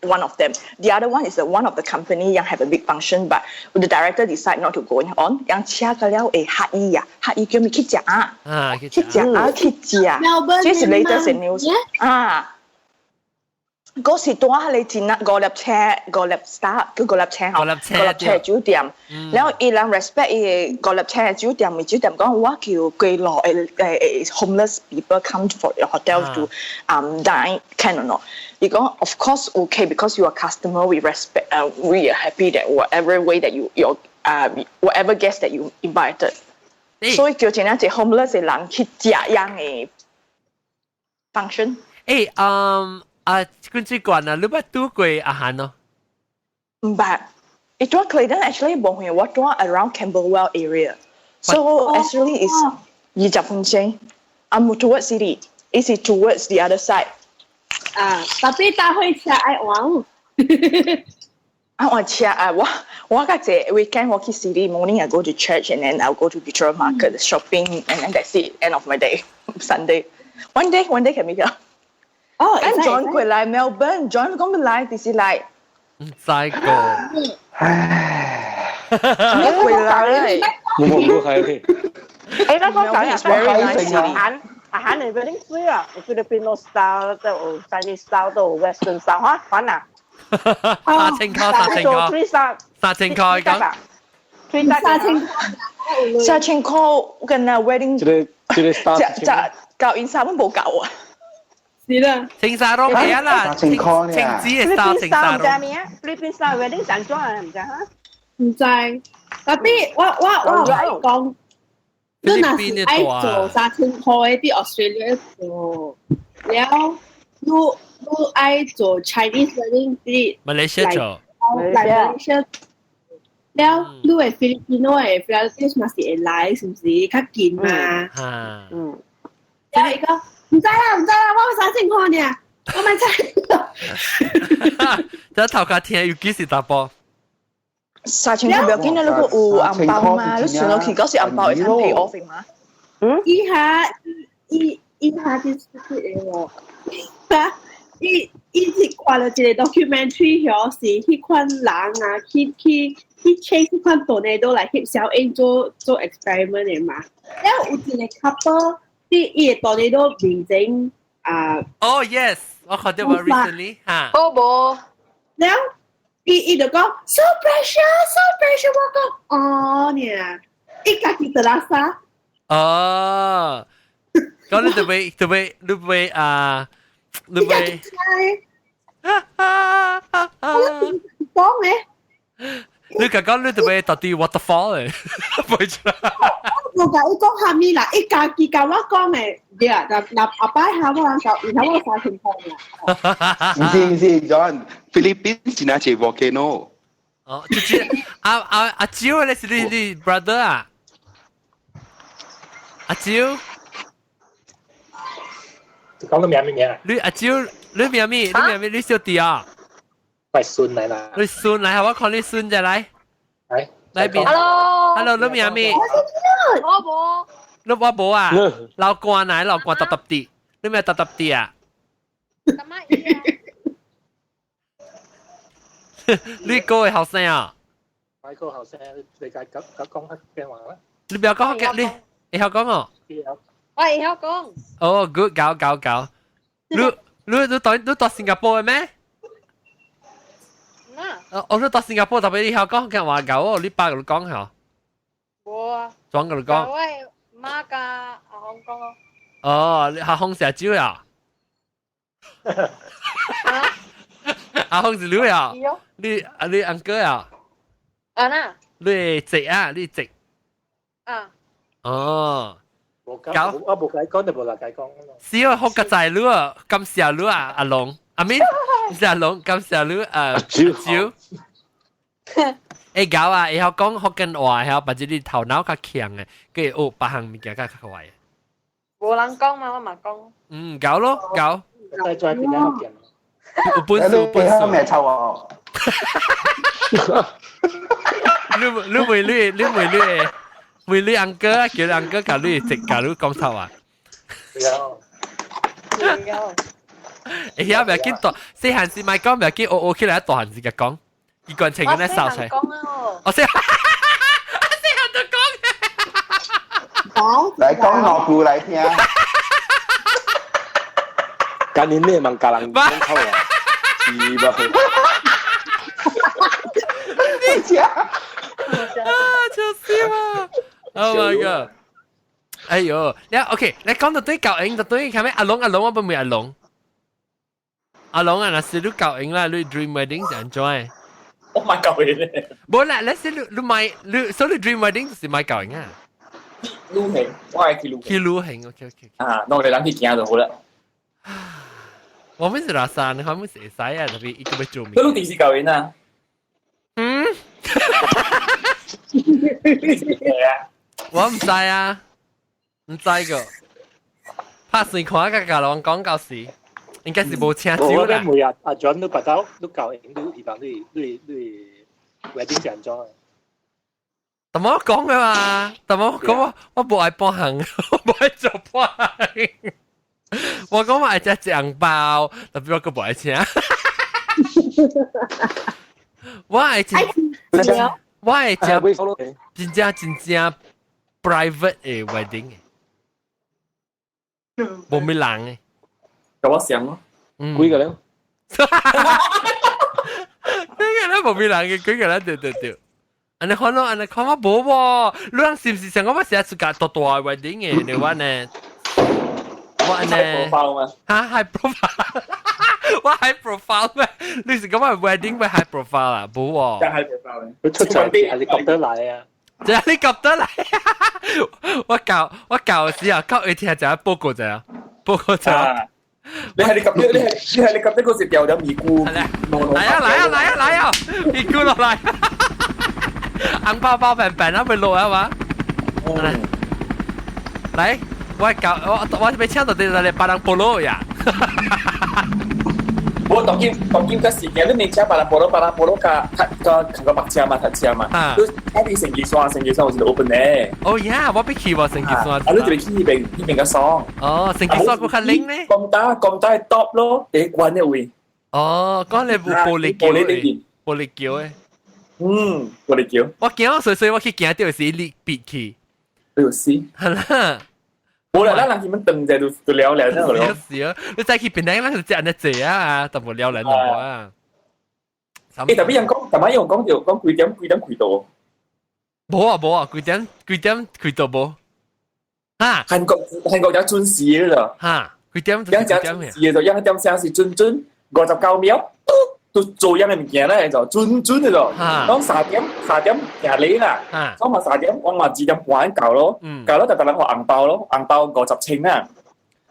Speaker 7: one of them。The other one is one of the company 讓 have a big function, but the director decide not to go on。讓請個了會乞衣啊，乞衣叫咪去食啊，去食啊去食。這是 latest news 啊。嗰時拄啊，你真啊五粒車五粒 star 叫五粒車吼，五粒車酒店，然後伊人 respect 伊個五粒車酒店，咪酒店講我叫幾落誒誒 homeless people come for your hotel to dine can or not？伊講 of course okay because you are customer, we respect, we are happy that whatever way that you your whatever guest that you invited，所以叫真正一 homeless 嘅人去食樣嘅 function。
Speaker 1: 誒，嗯。啊，君主管啊，你捌拄過阿韓咯？
Speaker 7: 毋捌，伊住 Clayton actually 無遠，我住 around Camberwell area，so actually is 20分鐘。I'm towards city，伊是 towards the other side。
Speaker 2: 啊，tapi 搭火車愛換。
Speaker 7: 啊，換車啊，我我較濟 weekend 我去 city morning I go to church and then I'll go to Victoria Market shopping and then that's it, end of my day. Sunday. One day, one day can meet up.
Speaker 2: 哦，
Speaker 7: 咁 John 過來 Melbourne，John 講來就是來，
Speaker 1: 唔知個，
Speaker 6: 唉，
Speaker 7: 咩過來？
Speaker 3: 冇冇係。
Speaker 5: 誒，那個講
Speaker 7: is very nice。
Speaker 5: 阿阿韓你 wedding 水啊，Filipino style 都有 Chinese style 都有 Western style 嚇，反啊。
Speaker 1: 3000塊，3000塊，3000塊講。
Speaker 2: 3000，
Speaker 7: 3000塊跟那 wedding，
Speaker 3: 這個這個 style，
Speaker 7: 這這搞印衫都冇搞啊。
Speaker 2: 是啦，
Speaker 1: 青沙都係啦，
Speaker 6: 青
Speaker 1: 青子嘅 style 青沙
Speaker 5: 唔知咩啊？Philippine style wedding 怎裝啊？唔知嚇？
Speaker 2: 唔知，tapi 我我我有講，你若是愛做3000塊佇 Australia 做，了你你愛做 Chinese wedding 佇
Speaker 1: 馬來西亞做，
Speaker 2: 來馬來西亞。了，你的 Filipino 的 relatives 嘛是會來，是毋是？較近嘛。
Speaker 1: 嗯。
Speaker 2: 了伊講唔知啦，唔知啦，我3000塊呢，我咪知。
Speaker 1: 這頭家聽有幾時打波？
Speaker 7: 3000塊不要緊啦，如果有紅包嘛，你算落去嗰時紅包會通 pay off 嘛？
Speaker 5: 嗯？
Speaker 2: 伊下伊伊下就是個喎，伊伊是看了一個 documentary，許是彼款人啊，去去去 chase 彼款 tornado 來翕小影做做 experiment 的嘛。了有一個 couple 佇伊個 tornado 面前啊。
Speaker 1: 哦，yes，我看到我 recently 嚇。
Speaker 9: 好無？
Speaker 2: 了，伊伊就講 so precious，so precious，我講哦呢，伊家己就垃圾。
Speaker 1: 哦，講你特別特別你會啊，你會。
Speaker 2: 講咧。
Speaker 1: 你講講你特別到底 waterfall 誒，背出來。
Speaker 2: 我無共伊講蝦米啦，伊家己共我講的，對啊，若若後擺下我人就，然後我3000塊啦。
Speaker 6: 唔是唔是，John，菲律賓是那隻 volcano。
Speaker 1: 哦，就是阿阿阿蕉咧是你你 brother 啊？阿蕉，
Speaker 8: 講個名咩名啊？
Speaker 1: 你阿蕉，你名咩？你名咩？你小弟啊？
Speaker 8: 我係孫嚟啦。
Speaker 1: 你孫嚟，我看你孫就來。
Speaker 8: 嚟，
Speaker 1: 來邊
Speaker 9: ？Hello。
Speaker 1: Hello，你名咩？
Speaker 9: 我無。
Speaker 1: 你我無啊？老官來，老官揼揼啲，你咩揼揼啲啊？
Speaker 9: 什麼意啊？
Speaker 1: 你個會後生啊？
Speaker 8: 我個後生，你解講講福建話啦。
Speaker 1: 你不要講福建，你會曉講哦？
Speaker 9: 我會曉講。
Speaker 1: 哦，good，搞搞搞。你你你到你到新加坡嘅咩？
Speaker 9: 嗱。
Speaker 1: 我你到新加坡，特別你曉講福建話搞哦，你爸佢講嚇。
Speaker 9: 無啊。
Speaker 1: 裝佢講。
Speaker 9: 我媽佮阿公講咯。
Speaker 1: 哦，你阿公食酒呀？阿公是你呀？你啊你 uncle 呀？
Speaker 9: 啊那。
Speaker 1: 你侄啊？你侄。
Speaker 9: 啊。
Speaker 1: 哦。
Speaker 8: 搞我無解講就無來解講。
Speaker 1: 是啊，好個仔女啊，感謝你啊，阿龍。阿明，謝阿龍，感謝你阿蕉。會搞啊，會曉講福建話，會曉把這啲頭腦較強嘅，佢會學別項物件較較快。
Speaker 9: 無人講嘛，我嘛講。
Speaker 1: 嗯，搞咯，搞。
Speaker 8: 再再變下福建。
Speaker 1: 有本事，有本事。
Speaker 6: 咩臭啊？
Speaker 1: 你問你，你問你，問你 uncle 叫你 uncle 教你直教你講臭啊？
Speaker 8: 有。
Speaker 9: 有。
Speaker 1: 會曉袂緊大，細漢時莫講袂緊，學學起來大漢時就講。伊關情咧掃出。我細細漢就講。
Speaker 6: 來講我句來聽。
Speaker 3: 今年咩問教人講臭啊？是吧？
Speaker 6: 你講。
Speaker 1: 啊！笑死我！Oh my god！哎呦，你 OK，你講到對教英就對，係咪阿龍阿龍我不問阿龍，阿龍啊，若是你教英啦，你 dream wedding 是按怎的？
Speaker 10: 我買教英咧。
Speaker 1: 無啦，你是你你買你，所以 dream wedding 就是買教英啊。
Speaker 10: 旅行，我愛去旅行。
Speaker 1: 去旅行，OK OK。
Speaker 10: 啊，兩個人去行就好啦。
Speaker 1: 我們是拉山，我們是會使啊，特別伊個欲做。
Speaker 10: 你電視教英啊？
Speaker 1: 嗯。我毋知啊，毋知個。拍算看甲甲人講到時，應該是無請酒啦。
Speaker 8: 我每日阿 John 都覺得都教英，都希望你你你 wedding 是按怎？
Speaker 1: 怎麼講嘅嘛？怎麼講我我無愛半項，我無愛做半項。我講我愛食紅包，特別我閣無愛請。我愛食，我愛食真正真正 private 的 wedding 的，無咩人的。
Speaker 10: 共我想咯，
Speaker 3: 幾個咧？
Speaker 1: 幾個咧無咩人嘅，幾個咧對對對。按呢看咯，按呢看我無喎。你人是毋是想講我成日出家大大 wedding 的？你話呢？我呢？嚇 high profile，我 high profile 咩？你是講我 wedding 咩 high profile 啊？無喎。
Speaker 10: 真 high profile。
Speaker 8: 佢出場係你覺得嚟啊？
Speaker 1: 就係你覺得嚟？我舊我舊時候，舊一聽就係報告者，報告者。
Speaker 10: 你係你及你係你係你及得嗰時掉咗咪菇。
Speaker 1: 來啊來啊來啊來啊！咪菇落來。紅包包平平啊，會落啊嘛？來，我教我我欲請到佇來別人菠蘿呀。
Speaker 10: 我當今當今個時間，你未請別人菠蘿，別人菠蘿較較較個白車嘛，讀車嘛。你睇啲成吉山，成吉山有一個 open 咧。
Speaker 1: 哦呀，我欲去喎成吉山。
Speaker 10: 啊，你就去彼邊彼邊較爽。
Speaker 1: 哦，成吉山閣較冷咧。
Speaker 10: 咁大咁大 top 咯，第關的位。
Speaker 1: 哦，講你玻璃橋的，玻璃橋的。
Speaker 10: 嗯，玻璃橋。
Speaker 1: 我驚我隨隨我去行到時你別去。
Speaker 10: 哎呦死！
Speaker 1: 係啦。
Speaker 10: 無啦，咱人去們轉者就就了了，了。
Speaker 1: 是啊，你再去檳城，咱就食按呢濟啊，都無了了淡薄啊。
Speaker 10: 欸，特別人講，特別人講著講幾點幾點開刀？
Speaker 1: 無啊無啊，幾點幾點開刀無？哈？
Speaker 10: 韓國韓國有準時啦。
Speaker 1: 哈？幾點？
Speaker 10: 樣只準時就樣點聲是準準59秒，都做樣的物件咧，就準準的就。講3點3點行禮啦，講嘛三點，我嘛2點半到咯，到咯就特人予紅包咯，紅包50千啊，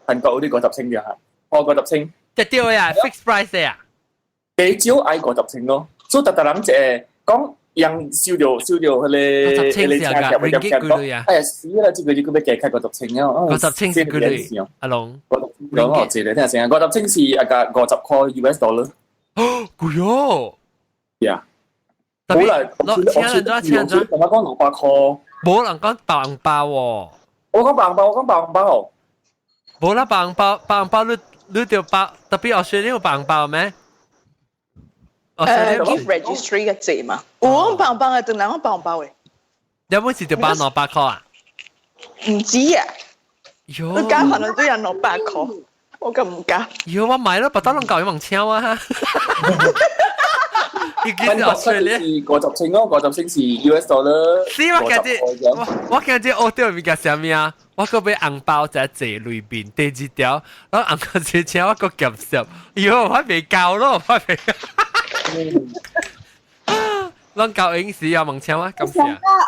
Speaker 10: 韓國有啲50千嘅嚇，我50千。
Speaker 1: 這對啊，fixed price 啊。
Speaker 10: 最少愛50千咯，所以特特人一個講人收著收著彼個彼個車票咪點講？哎呀死啦！這個這個欲加開50千啊！
Speaker 1: 50千是幾鐳？阿龍，
Speaker 10: 我這個聽下先，50千是啊個50塊 US dollar。
Speaker 1: 貴哦！
Speaker 10: 呀，冇啦，
Speaker 1: 請人咗，請人咗，
Speaker 10: 我講200塊。
Speaker 1: 無人講包紅包喎。
Speaker 10: 我講包紅包，我講包紅包。
Speaker 1: 無啦，包紅包，包紅包你你著包，特別學學你有包紅包咩？
Speaker 7: gift registry 嘅字嘛，有包紅包嘅，當然我包紅包嘅。
Speaker 1: 有冇是就包200塊啊？
Speaker 7: 毋知啊。
Speaker 1: 喲，
Speaker 7: 你加可能都有200塊，我咁毋加。
Speaker 1: 喲，我買咯，別當攏夠用請啊！你記得
Speaker 10: 是50千咯，50千是 US dollar。
Speaker 1: 是我今日我我今日學著物件啥物啊？我閣買紅包在坐裏邊第二條，然後紅包一請我閣減少，喲，我袂夠咯，我袂。攏夠應時啊，問請我感謝。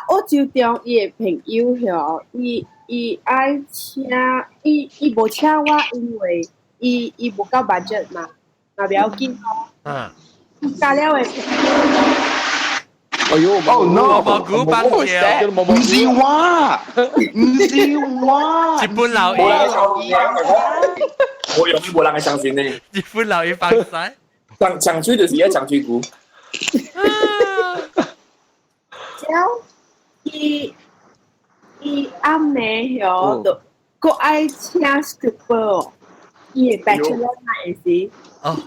Speaker 2: 澳洲中伊的朋友遐，伊伊愛請，伊伊無請我，因為伊伊無夠 budget 嘛，嘛不要緊咯。
Speaker 1: 啊，
Speaker 2: 加了嘅。
Speaker 3: 哎呦
Speaker 6: ！Oh no！
Speaker 1: 蘑菇放尿，
Speaker 6: 唔是我，唔是我，
Speaker 1: 日本老
Speaker 10: 爺，我用無人會相信呢。
Speaker 1: 日本老爺放屎，
Speaker 10: 長長嘴就是一長嘴菇。
Speaker 2: 了，伊伊暗暝曉就閣愛請 stripper，伊的 bachelor night 時，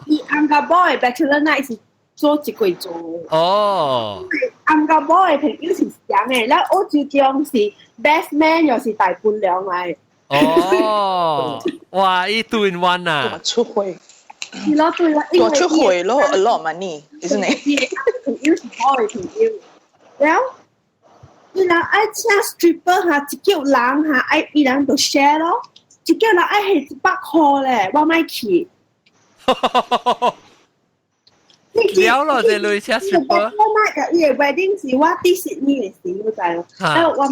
Speaker 2: 伊翁佮某的 bachelor night 是做一個做。
Speaker 1: 哦。
Speaker 2: 翁佮某的朋友是誰的？咱澳洲中是 best man 又是大伴娘來。
Speaker 1: 哦，哇！伊 two in one 啊！
Speaker 7: 出會。
Speaker 2: 是咯，對啦，因為
Speaker 7: 出會咯，a lot of money，isn't it？
Speaker 2: 伊的朋友是我的朋友，了。伊人愛請 stripper 哈，一叫人哈，愛伊人就 share 咯，一叫人愛還100塊咧，我莫去。
Speaker 1: 了咯，這類請 stripper。
Speaker 2: 我買伊的 wedding 是我佇悉尼的時，你知無？啊，我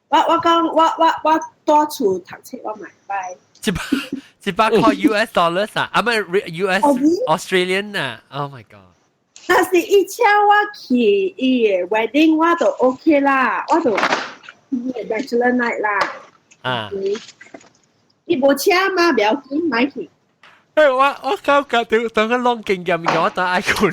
Speaker 2: 我我講我我我蹛厝讀冊，我莫拜。
Speaker 1: 一百塊 US dollars 啊，啊唔係 US Australian 啊，Oh my god！
Speaker 2: 但是伊請我去伊的 wedding，我就 OK 啦，我就伊的 bachelor night 啦。
Speaker 1: 啊！
Speaker 2: 伊無請嘛，不要緊，莫去。
Speaker 1: 誒，我我感覺到當個攏經驗，我當愛睏。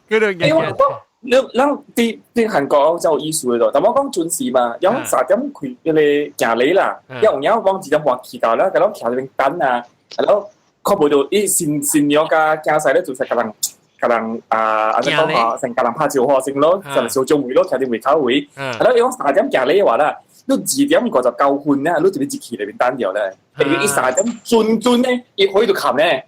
Speaker 1: 嗰度經驗。
Speaker 10: 你咱佇佇韓國就有意思的咯，但我講準時嘛，有3點開迄個行禮啦，有影講2點半去到啦，佮攏徛佇邊等啊，然後看無到伊新新娘佮囝婿咧，就是共人共人啊，按怎講吼，先共人拍招呼先咯，就小長位咯，徛佇門口位，然後伊講三點行禮的話啦，你2點59分啊，你就欲入去內面等著咧，因為伊三點準準咧，伊火就冚咧，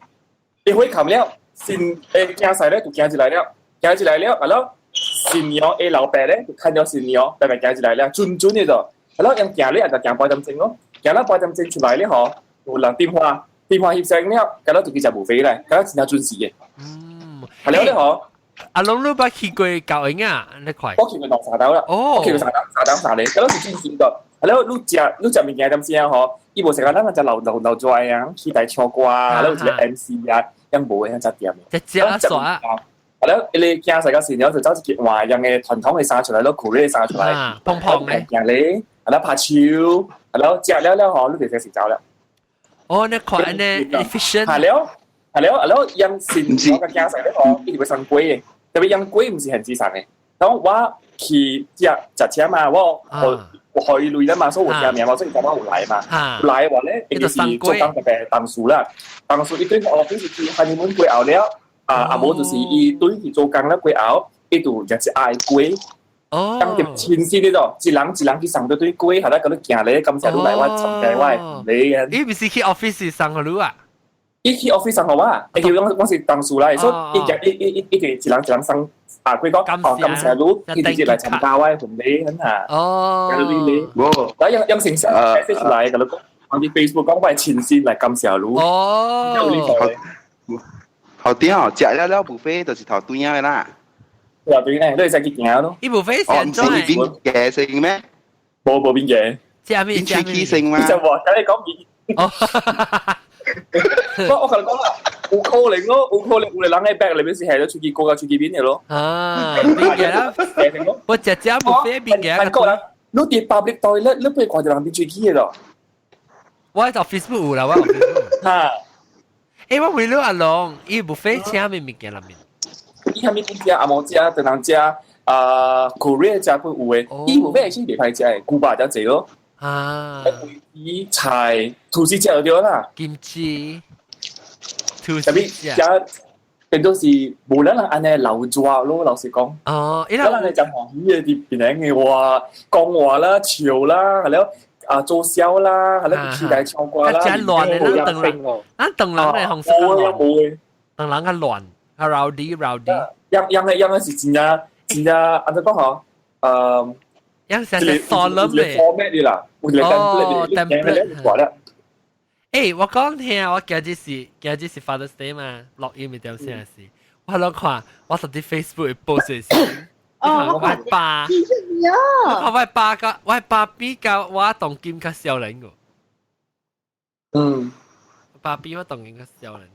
Speaker 10: 伊火冚了，新誒囝婿咧就行入來了，行入來了，然後新娘的老爸咧就看到新娘，特別行入來了，準準的就，然後用行禮就行半點鐘咯，行了半點鐘出來咧吼，有人電話。電話翕相了，佮了就去食 buffet 咧，佮了真正準時的。
Speaker 1: 嗯，
Speaker 10: 係了咧嗬。
Speaker 1: 阿龍你捌去過九營啊？你快。
Speaker 10: 我去過兩三兜啦。
Speaker 1: 哦。
Speaker 10: 我去過三兜，三兜三个，佮了是準時的。係了，你食你食物件點聲嗬？伊無成個咱食留留留在啊，起台唱歌啊，了有一個 MC 啊，樣無的樣食點
Speaker 1: 的。食食煞。
Speaker 10: 係了，伊個囝婿佮新娘就走一件換樣的傳統的衫出來，咯，褲的衫出來，
Speaker 1: 蓬蓬的。
Speaker 10: 行咧，係了拍手，係了食了了嗬，你就開始走了。
Speaker 1: 哦，你看呢 efficient。
Speaker 10: 係了，係了，係了，養新娘佮囝婿咧嗬，伊就會送粿的，特別養粿毋是現時送的。當我去食食車嘛，我我我予伊鐳啦嘛，所以有聽名嘛，所以知我有來嘛。有來的話咧，伊就是做工特別同事啦，同事伊對哦，就是去 honeymoon 過後了，啊啊無就是伊對去做工了過後，伊就食一愛粿。
Speaker 1: 哦，
Speaker 10: 當條親戚呢度，一人一人去送對對粿，後來佮你行咧，感謝你來我參加我的禮啊。
Speaker 1: 伊毋是去 office 送予你啊？
Speaker 10: 伊去 office 送予我，因為我我是同事來，所以伊伊伊伊就一人一人送啊，佢講哦感謝你，伊直接來參加我的婚禮，咁啊。
Speaker 1: 哦，
Speaker 10: 無，來用用成 message 出來，佮你講，我佇 Facebook 講我的親身來感謝你。
Speaker 1: 哦，
Speaker 6: 頭點哦，食了了 buffet 就是頭對的啦。
Speaker 10: 對啊，對咧，你會使去行咯。
Speaker 1: 伊 buffet
Speaker 6: 哦，毋是變嘅性咩？
Speaker 10: 無無變嘅，
Speaker 1: 食咩
Speaker 6: 變喙齒性嘛？
Speaker 10: 就話跟你講變。
Speaker 1: 哦，
Speaker 10: 我我同你講啦，有可能咯，有可能有個人喺 bag 裏面是係咗喙齒過甲喙齒邊嘅咯。
Speaker 1: 啊，變嘅啦，我食食 buffet 變嘅。
Speaker 10: 韓國人，你佇 public toilet，你不會看到人變喙齒嘅咯。
Speaker 1: 我喺 Facebook 有啦，我 Facebook。
Speaker 10: 哈，
Speaker 1: 欸，我問你阿龍，伊 buffet 請咩物件內面？
Speaker 10: 伊啥物食阿毛食，唐人食，啊，Korea 食本有的，伊 buffet 是袂歹食的，牛肉較濟咯。
Speaker 1: 啊，
Speaker 10: 魚菜、吐司食就對啦。
Speaker 1: 金雞，吐司
Speaker 10: 特別食，變做是無人人按呢留住咯，老實講。
Speaker 1: 哦，伊
Speaker 10: 人係真歡喜的，佇邊個嘅話講話啦、笑啦，係了啊做痟啦，係了期待唱歌啦。
Speaker 1: 較亂的，咱唐人，咱唐人的方式較亂，唐人較亂，較 rowdy rowdy。
Speaker 10: 樣樣的樣的是真正真正，按怎講吼？呃，
Speaker 1: 樣成隻 solemn 的。
Speaker 10: format 的啦，有一個 template 的，你行了。
Speaker 1: 欸，我講聽，我今日是今日是 Father's Day 嘛，錄音的點聲是，我攏看，我實佇 Facebook 的 post 是，
Speaker 2: 哦，
Speaker 1: 我爸，我看我爸佮我爸比較我當今較少年個，
Speaker 10: 嗯，
Speaker 1: 爸比我當今較少年個，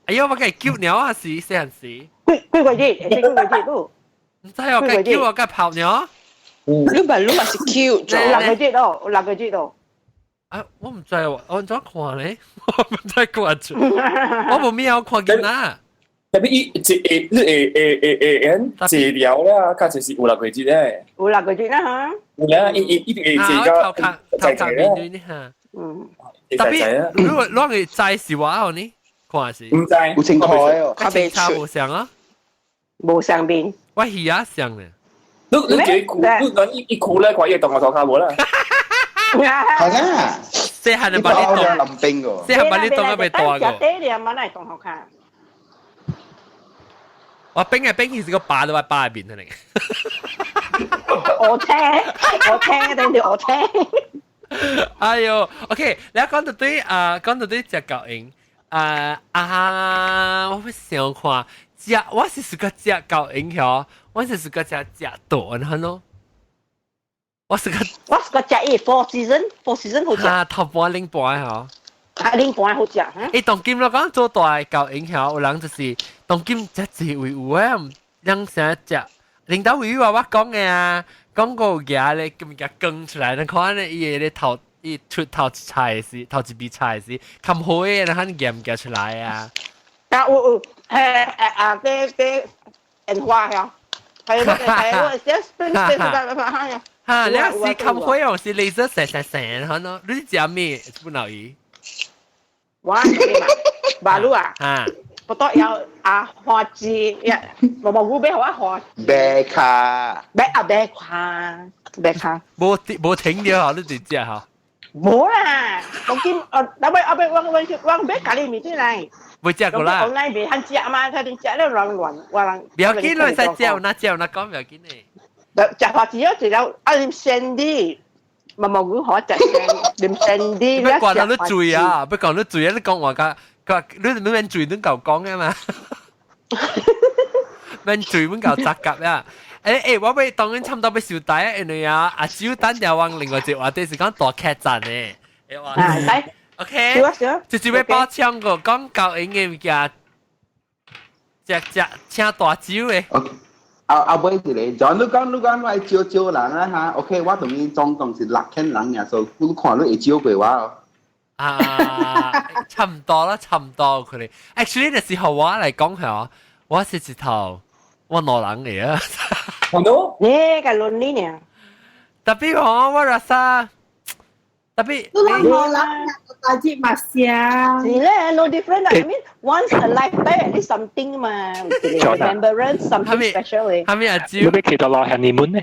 Speaker 1: 哎呀，我計叫鳥啊，是細漢時。
Speaker 5: 幾幾個月？幾個月都？
Speaker 1: 唔知我計叫我計跑鳥。
Speaker 7: 你咪你咪是 cute 咗。
Speaker 5: 六個月咯，六個月咯。
Speaker 1: 啊，我唔知喎，我怎看咧？我唔知看住，我無咩有看見啦。
Speaker 10: 特別伊一會你會會會會會治療啦，較濟是有六個月咧。
Speaker 5: 有六個月啦嚇。
Speaker 10: 有啦，伊伊一定會治到
Speaker 1: 頭殼面對呢嚇。
Speaker 10: 特
Speaker 1: 別如果攞佢知是我哦呢，看是。
Speaker 10: 唔知，
Speaker 6: 有清楚哦。
Speaker 1: 較清楚無相啊？
Speaker 5: 無相面。
Speaker 1: 我耳仔相咧。
Speaker 10: 你你叫伊哭，你你一哭咧，看伊動我頭殼無啦。
Speaker 6: 係啊。
Speaker 1: 細漢就把你當
Speaker 6: 林冰個。
Speaker 1: 細漢把你當一被大個。
Speaker 5: 食啲你阿媽嚟當學卡。
Speaker 1: 我冰嘅冰其實個把都喺把入邊嚟。
Speaker 5: 我聽，我聽，等住我聽。
Speaker 1: 哎呦，OK，你講到對啊，講到對隻狗鷹，啊啊，我會想看，食我是屬個食狗鷹曉，我是屬個食食短咯。我是個
Speaker 5: 我是個食伊 four season，four season 好食。
Speaker 1: 啊，頭半領半嗬。
Speaker 5: 啊，領半好食。
Speaker 1: 欸，當今我講做大狗鷹曉，有人就是當今食濟位有誒，人成日食。領導位話我講嘅啊，講過牙咧，咁物更出來，你看咧，伊個咧頭，伊出頭一菜時，頭一筆菜時，冚好嘅，然後夾夾出來啊。
Speaker 5: 啊，有有，誒誒啊，啲啲煙花呀，係係係，我寫寫寫寫寫。
Speaker 1: 哈，你是冚好哦，是鐳射射射射，可能你食咩？不留意。
Speaker 5: 我馬路啊。
Speaker 1: 啊。
Speaker 5: 不多有啊花枝，一毛毛菇俾我花。
Speaker 6: 白卡。
Speaker 5: 白啊白卡，白卡。
Speaker 1: 無無停掉，你直接嚇。
Speaker 5: 無啦，我見啊，後尾後尾我我我買咖喱麵轉來。
Speaker 1: 未食過啦。
Speaker 5: online 未肯食嘛，佢哋食了亂亂，我人。
Speaker 1: 不要緊，你使食，那食那講不要緊的。
Speaker 5: 食花枝咗，一了啊，啉鮮啲，毛毛菇好食鮮，啉鮮啲。
Speaker 1: 別講到你醉啊！別講你醉啊！你講話㗎。佢話你你免醉都夠講嘅嘛，免醉都夠雜夾呀！欸欸，我欲當然差唔多欲收台啊，因為啊，阿蕉等下往另外一個話題是講大客棧的。
Speaker 5: 啊，來
Speaker 1: ，OK，就是欲補充個講交應嘅物件，食食請大酒的。
Speaker 6: 後後尾一個，就你講你講我愛招招人啊嚇，OK，我同伊總共是六千人爾，所以你看你會招過我哦。
Speaker 1: 啊，差唔多啦，差唔多佢哋。Actually，那時候我嚟講係我是一頭我挪人嚟啊。
Speaker 10: 好多？
Speaker 5: 你個倫理呢？
Speaker 1: 特別我我rasa 特別
Speaker 2: 你人挪人大節嘛是
Speaker 5: 是咧，no different. I mean, once a lifetime at least something 嘛，remembrance something special 嘅。
Speaker 1: 係咪阿蕉？
Speaker 8: 你欲去佗落 honeymoon 呢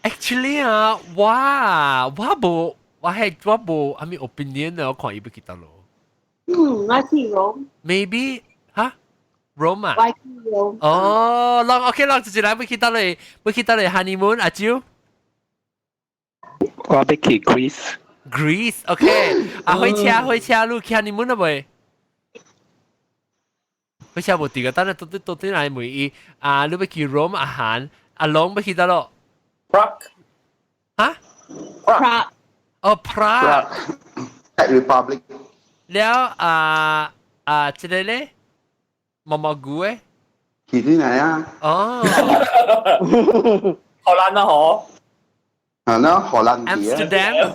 Speaker 1: ？Actually 啊，我我無。我係我無啥物 opinion 啊，我看伊欲去佗落。
Speaker 2: 嗯，我去 Rome。
Speaker 1: Maybe 哈？Rome 啊？
Speaker 2: 我去 Rome。
Speaker 1: 哦，啷 OK，啷就是來欲去佗落，欲去佗落 honeymoon 阿蕉。
Speaker 8: 我欲去 Greece。
Speaker 1: Greece，OK。啊，火車火車，你去 honeymoon 了未？火車無佇個，等下到底到底來問伊啊，你欲去 Rome 阿韓，阿龍欲去佗落
Speaker 10: ？Prague。
Speaker 1: 哈
Speaker 2: ？Prague。
Speaker 1: 哦，Prague。
Speaker 6: Czech Republic。
Speaker 1: 了啊啊，這個咧，毛毛菇誒？
Speaker 6: 去邊嚟啊？
Speaker 1: 哦。
Speaker 10: 荷蘭啊，嗬。
Speaker 6: 係咯，荷蘭
Speaker 1: Amsterdam。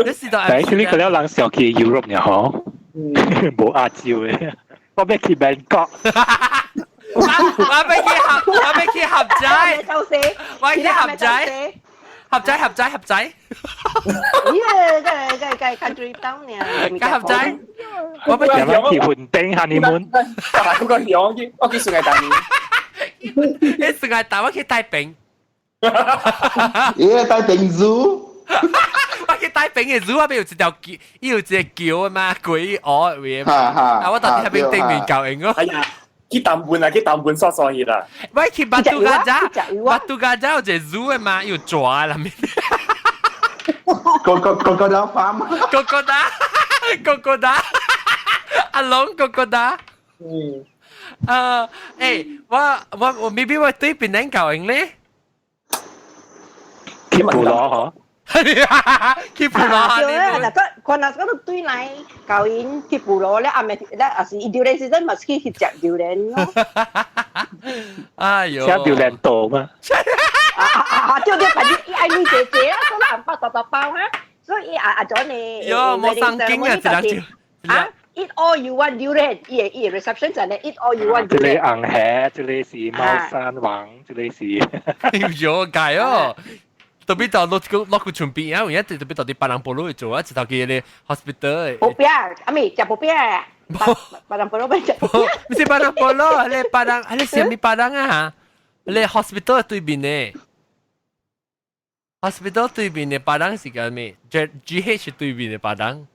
Speaker 1: 你是到
Speaker 8: 但係呢個了人上去 Europe 呢，嗬？無亞洲嘅，我欲去 Bangkok。
Speaker 1: 我欲去合，我欲去合仔。我去合仔。合仔合仔合仔。
Speaker 5: 耶，個個個 country town 呢？
Speaker 1: 合仔。我
Speaker 8: 欲去雲頂 honeymoon。
Speaker 10: 嗰個響去，我去上海大
Speaker 1: 你上海大，我去帶餅。
Speaker 6: 耶，帶餅zoo。
Speaker 1: 我去帶餅嘅 zoo 嗰邊有一條橋，伊有一個橋啊嘛，鬼鵝位嘛。啊，我到底喺邊頂面教應咯。
Speaker 10: 哎呀，去淡半啊，去淡半煞煞去啦。
Speaker 1: 我去 Batu Gajah，Batu Gajah 有一個 zoo 嘅嘛，有蛇啦面。
Speaker 6: 個個個個都翻。
Speaker 1: 個個打，個個打，阿龍個個打。
Speaker 10: 嗯。
Speaker 1: 啊，誒，我我我 maybe 我對邊人教應咧？
Speaker 8: 去布羅嗬。
Speaker 1: 去浮羅
Speaker 5: 對啦，嗱，個嗱嗰度對來舊因去浮羅咧，阿咪咧，也是伊榴蓮時陣嘛去去食榴蓮咯。
Speaker 1: 哎喲，
Speaker 8: 食榴蓮豆嘛？
Speaker 5: 啊啊啊！對對，反正伊愛女姐姐啊，所以紅包大大包哈，所以阿阿咗你。
Speaker 1: 喲，冇生經啊，一粒
Speaker 5: 啊！Eat all you want 榴蓮，伊個伊個 reception 就係 eat all you want。
Speaker 8: 這個紅蝦，這個是貓山王，這個是。
Speaker 1: 喲，解哦。特別到落個落個泉邊啊，有影特別到啲巴朗波羅去做啊，一頭去個 hospital。
Speaker 5: 無邊，阿咪食無邊啊？巴朗波羅咪食。
Speaker 1: 唔是巴朗波羅，你巴朗，你啥物巴朗啊？你 hospital 對面呢？hospital 對面的巴朗是個咩？G H 對面的巴朗。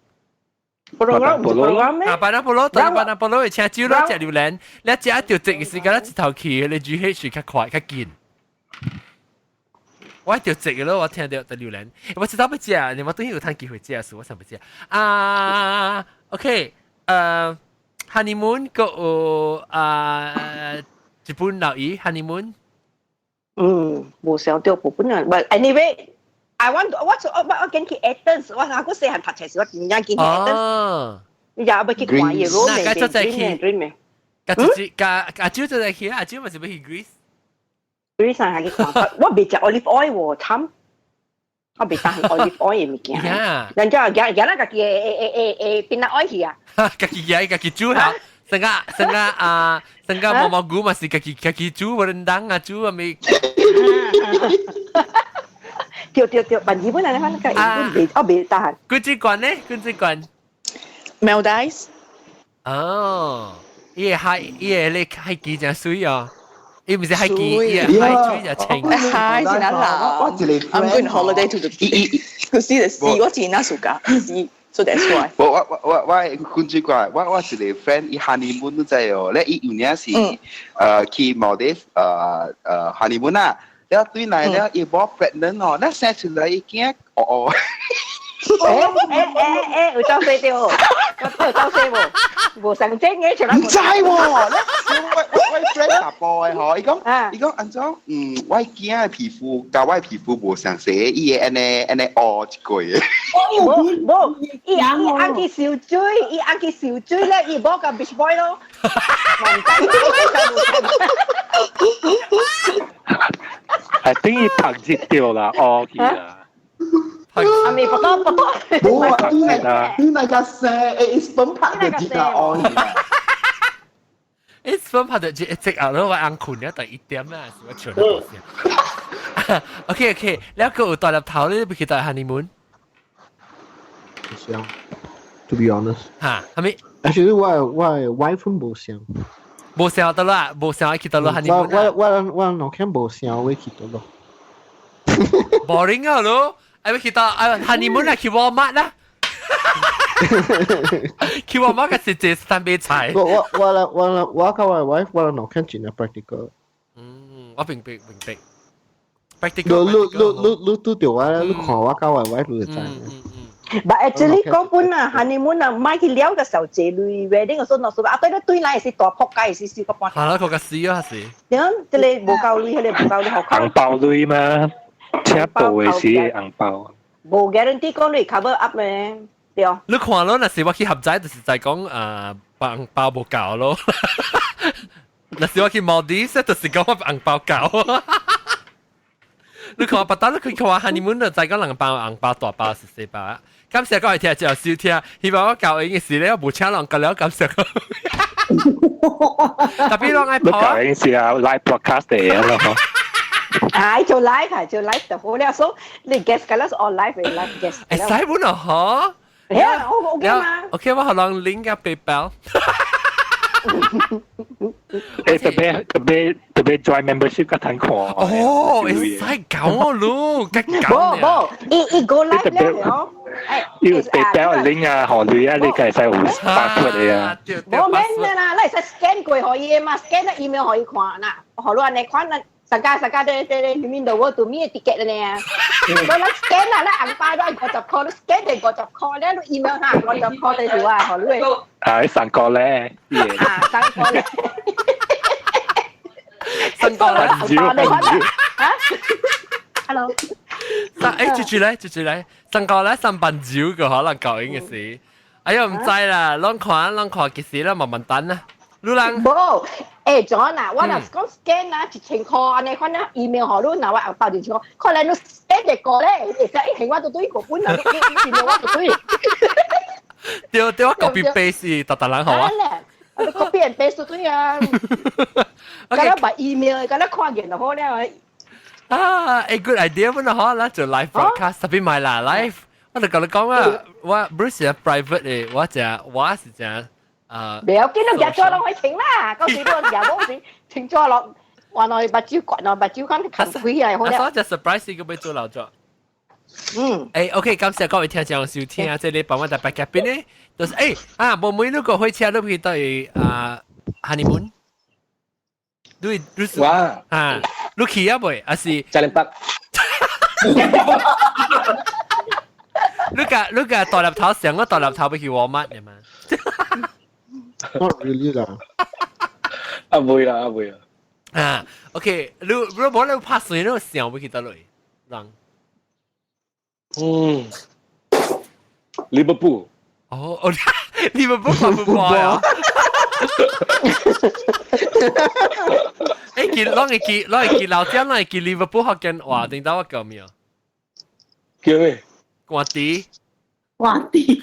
Speaker 5: 巴朗波羅咩？
Speaker 1: 啊，巴朗波羅，對巴朗波羅，請酒咯，食榴蓮，你食就直時間，一頭去你 G H 較快較近。我就直咯，我聽到得榴蓮，我知道欲食，你我等於有趁機會食，是我想欲食。啊，OK，honeymoon 個有啊，日本老姨 honeymoon。
Speaker 5: 嗯，無想到日本人，but anyway。I want to, 我我我緊去 Athens，我阿個細漢讀冊時，我真正緊去 Athens。你也欲去看伊 Rome
Speaker 1: 那個再去
Speaker 5: dream 咩？
Speaker 1: 加自加阿蕉就再去，阿蕉咪是欲去 Greece。
Speaker 5: Greece 啊，去看，我未食 olive oil 喎，慘！我未當 olive oil 嘅物件。人家而家咱家己會變哪愛去啊？
Speaker 1: 家己家家己煮下，成個成個啊，成個毛毛菇嘛是家己家己煮rendang 啊煮啊咪。
Speaker 5: 對對對，但日本人咧，反正未我未得閒。
Speaker 1: 君子館咧，君子館。
Speaker 7: Maldives。
Speaker 1: 哦，伊個海，伊個咧海基真水哦。伊毋是海基，伊個海水就清。
Speaker 7: 海是哪啦？I'm going holiday to the to see the sea。我真係暑假 sea，so that's why。
Speaker 6: 我我我我君子館，我我一個 friend，伊 honeymoon 都知哦，咧伊有領是去 Maldives honeymoon 啊。了對來了，伊無 pregnant 哦，那生出來伊驚哦哦。
Speaker 5: 欸欸欸欸，有走勢對無？我有走勢無？無上正嘅，
Speaker 6: 唔知喎。我我 friend 查埔的吼，伊講伊講按怎？嗯，我囝的皮膚佮我皮膚無相似，伊會按呢按呢烏一個月。
Speaker 5: 無無，伊伊按去泅水，伊按去泅水咧，伊無共 beach boy 咯。唔知。
Speaker 8: I think 伊拍熱掉啦，烏去啦。
Speaker 5: 阿咪不多不多。
Speaker 6: 無啊，你那個生，欸，分拍就熱啦，烏去啦。
Speaker 1: 欸，分拍就熱，即啊，我按困了第一點啊，是我笑到。OK OK，了個有大粒頭，你欲去佗 honeymoon？
Speaker 4: 無想，to be honest。
Speaker 1: 嚇，係咪
Speaker 4: ？Actually，我我 wife 無想。
Speaker 1: 無想佗啦，無想去佗落 honeymoon。
Speaker 4: 我我我我看無想會去佗落。
Speaker 1: Boring 啊咯，愛欲去佗啊 honeymoon 啊去 Walmart 啦。去 Walmart 個是這三杯菜。
Speaker 4: 我我我我我佮我 wife 我兩看真正 practical。
Speaker 1: 嗯，我明白明白。practical。
Speaker 4: 你你你你你拄著我，你看我佮我 wife 你就知。
Speaker 5: But actually 講本啊，honeymoon 啊，買去了個時候借鐳，wedding 個時候若數啊，對對來是大仆街，是四個半。
Speaker 1: 係啦，個個死啊是。
Speaker 5: 點？這個無夠鐳，彼個無夠鐳，
Speaker 8: 紅包鐳嘛，請報的時紅包。
Speaker 5: 無 guarantee 講你 cover up 咩？對。
Speaker 1: 你看咯，若是我去合仔，就是在講啊，紅包無夠咯。若是我去 Maldives，就是講我紅包夠。你看，不單你看 honeymoon 就在講兩包紅包大包是四包。感謝各位聽眾收聽，希望我教應時咧，我無請人講了，感謝。特別攏愛
Speaker 8: 跑。你教應是啊，live broadcast 嚟咯。
Speaker 5: 係做 live 係做 live 就好了，所以你 guest 㗎啦，all live 嘅 live guest。
Speaker 1: 會使本啊，嗬？
Speaker 5: 係啊，我 OK 嘛。
Speaker 1: OK，我可能 link 個 PayPal。
Speaker 8: 誒，特別特別特別 join membership 較趁看。
Speaker 1: 哦，會使講咯，較講。
Speaker 5: 無無，伊伊 go live 了哦。
Speaker 8: 要 PayPal link 啊，何類啊，你計使有包括你啊。
Speaker 5: 無免啦，你會使 scan 過予伊嘛，scan 了 email 予伊看啦，予你按呢看啦。大家大家對對對，面度我做咩 ticket 呢？我你 scan 啦，你紅包都50塊，你 scan 就50塊咧，你 email 下50塊就是話，予你。
Speaker 8: 啊，你上個咧。
Speaker 5: 啊，上個咧。
Speaker 1: 上個咧，
Speaker 8: 紅包
Speaker 5: 你看啊？Hello。
Speaker 1: 但誒，住住嚟，住住嚟，上個咧三笨蕉嘅可能舊應嘅事。哎呀，唔知啦，攏看攏看，其實啦，慢慢等啦。你人
Speaker 5: 無，John 啊，我若是講 scan 啊，1000箍按呢款啊，email 予你，若我紅包1000箍，可能你 scan 一個咧，會使一行我都對個本啦，你 email 我就對。
Speaker 1: 對對，我 copy paste 特特人好啊。
Speaker 5: 你 copy and paste 就對啊。敢若把 email，敢若看見就好了。
Speaker 1: 啊，good idea 本來可啦，做 live broadcast，特別買啦 live。我就同你講啊，我 Bruce 係 private 嘅，我就我是正啊。
Speaker 5: 不要緊，你夾咗攏可以停啦，到時你夾冇時停咗落，原來目睭管咯，目睭看看開啊，好了。
Speaker 1: 我就 surprise 個欲做老作。
Speaker 5: 嗯。
Speaker 1: OK，感謝各位聽眾收聽啊！這禮拜我特別嘉賓呢，就是啊，無每你個火車你去到啊 honeymoon，你你
Speaker 3: 哇
Speaker 1: 啊，你去啊未？還是？
Speaker 3: 嘉聯北。
Speaker 1: 你個大粒頭上個大粒頭欲去沃麥嘅嘛
Speaker 4: ？Not really 啦。
Speaker 3: 啊會啦，啊會啦。
Speaker 1: 啊，OK，你你無你拍水，你想欲去佗落？人。
Speaker 3: 嗯，利物浦。
Speaker 1: 哦哦，利物浦看 football 啊？記，攏會記，攏會記老蔣，攏會記利物浦福建話，頂到我叫咩？
Speaker 3: 叫咩？
Speaker 1: 官迪。
Speaker 2: 官迪。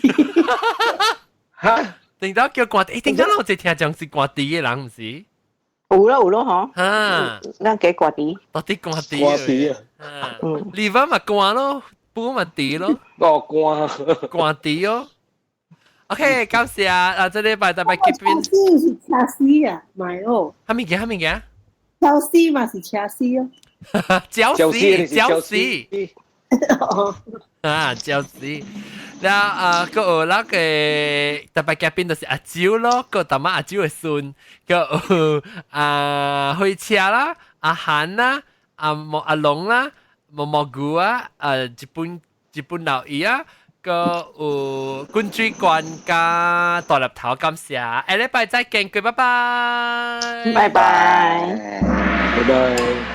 Speaker 3: 哈？
Speaker 1: 頂到叫官迪，頂到我一聽講是官迪嘅人，毋是？
Speaker 5: 有咯有咯嗬。
Speaker 1: 哈。
Speaker 5: 咱叫官迪。
Speaker 1: 到底官迪。
Speaker 3: 官迪啊。
Speaker 1: 嗯。利物嘛官咯，布嘛迪咯。
Speaker 3: 哦，官。
Speaker 1: 官迪哦。OK，感謝啊！這禮拜特別結邊。
Speaker 2: 是車死啊，咪哦。
Speaker 1: 蝦米件？蝦米件？
Speaker 2: 車死嘛是車死哦。
Speaker 1: 腳死，腳死。啊，腳死。แล้ว啊，個有那個特別嘉賓就是阿蕉咯，個大媽阿蕉嘅孫，個有啊火車啦，阿韓啦，阿莫阿龍啦，毛毛菇啊，啊日本老姨啊。個有滾水關加大粒頭，感謝。下禮拜再見，拜拜。
Speaker 5: 拜拜。
Speaker 3: 拜拜。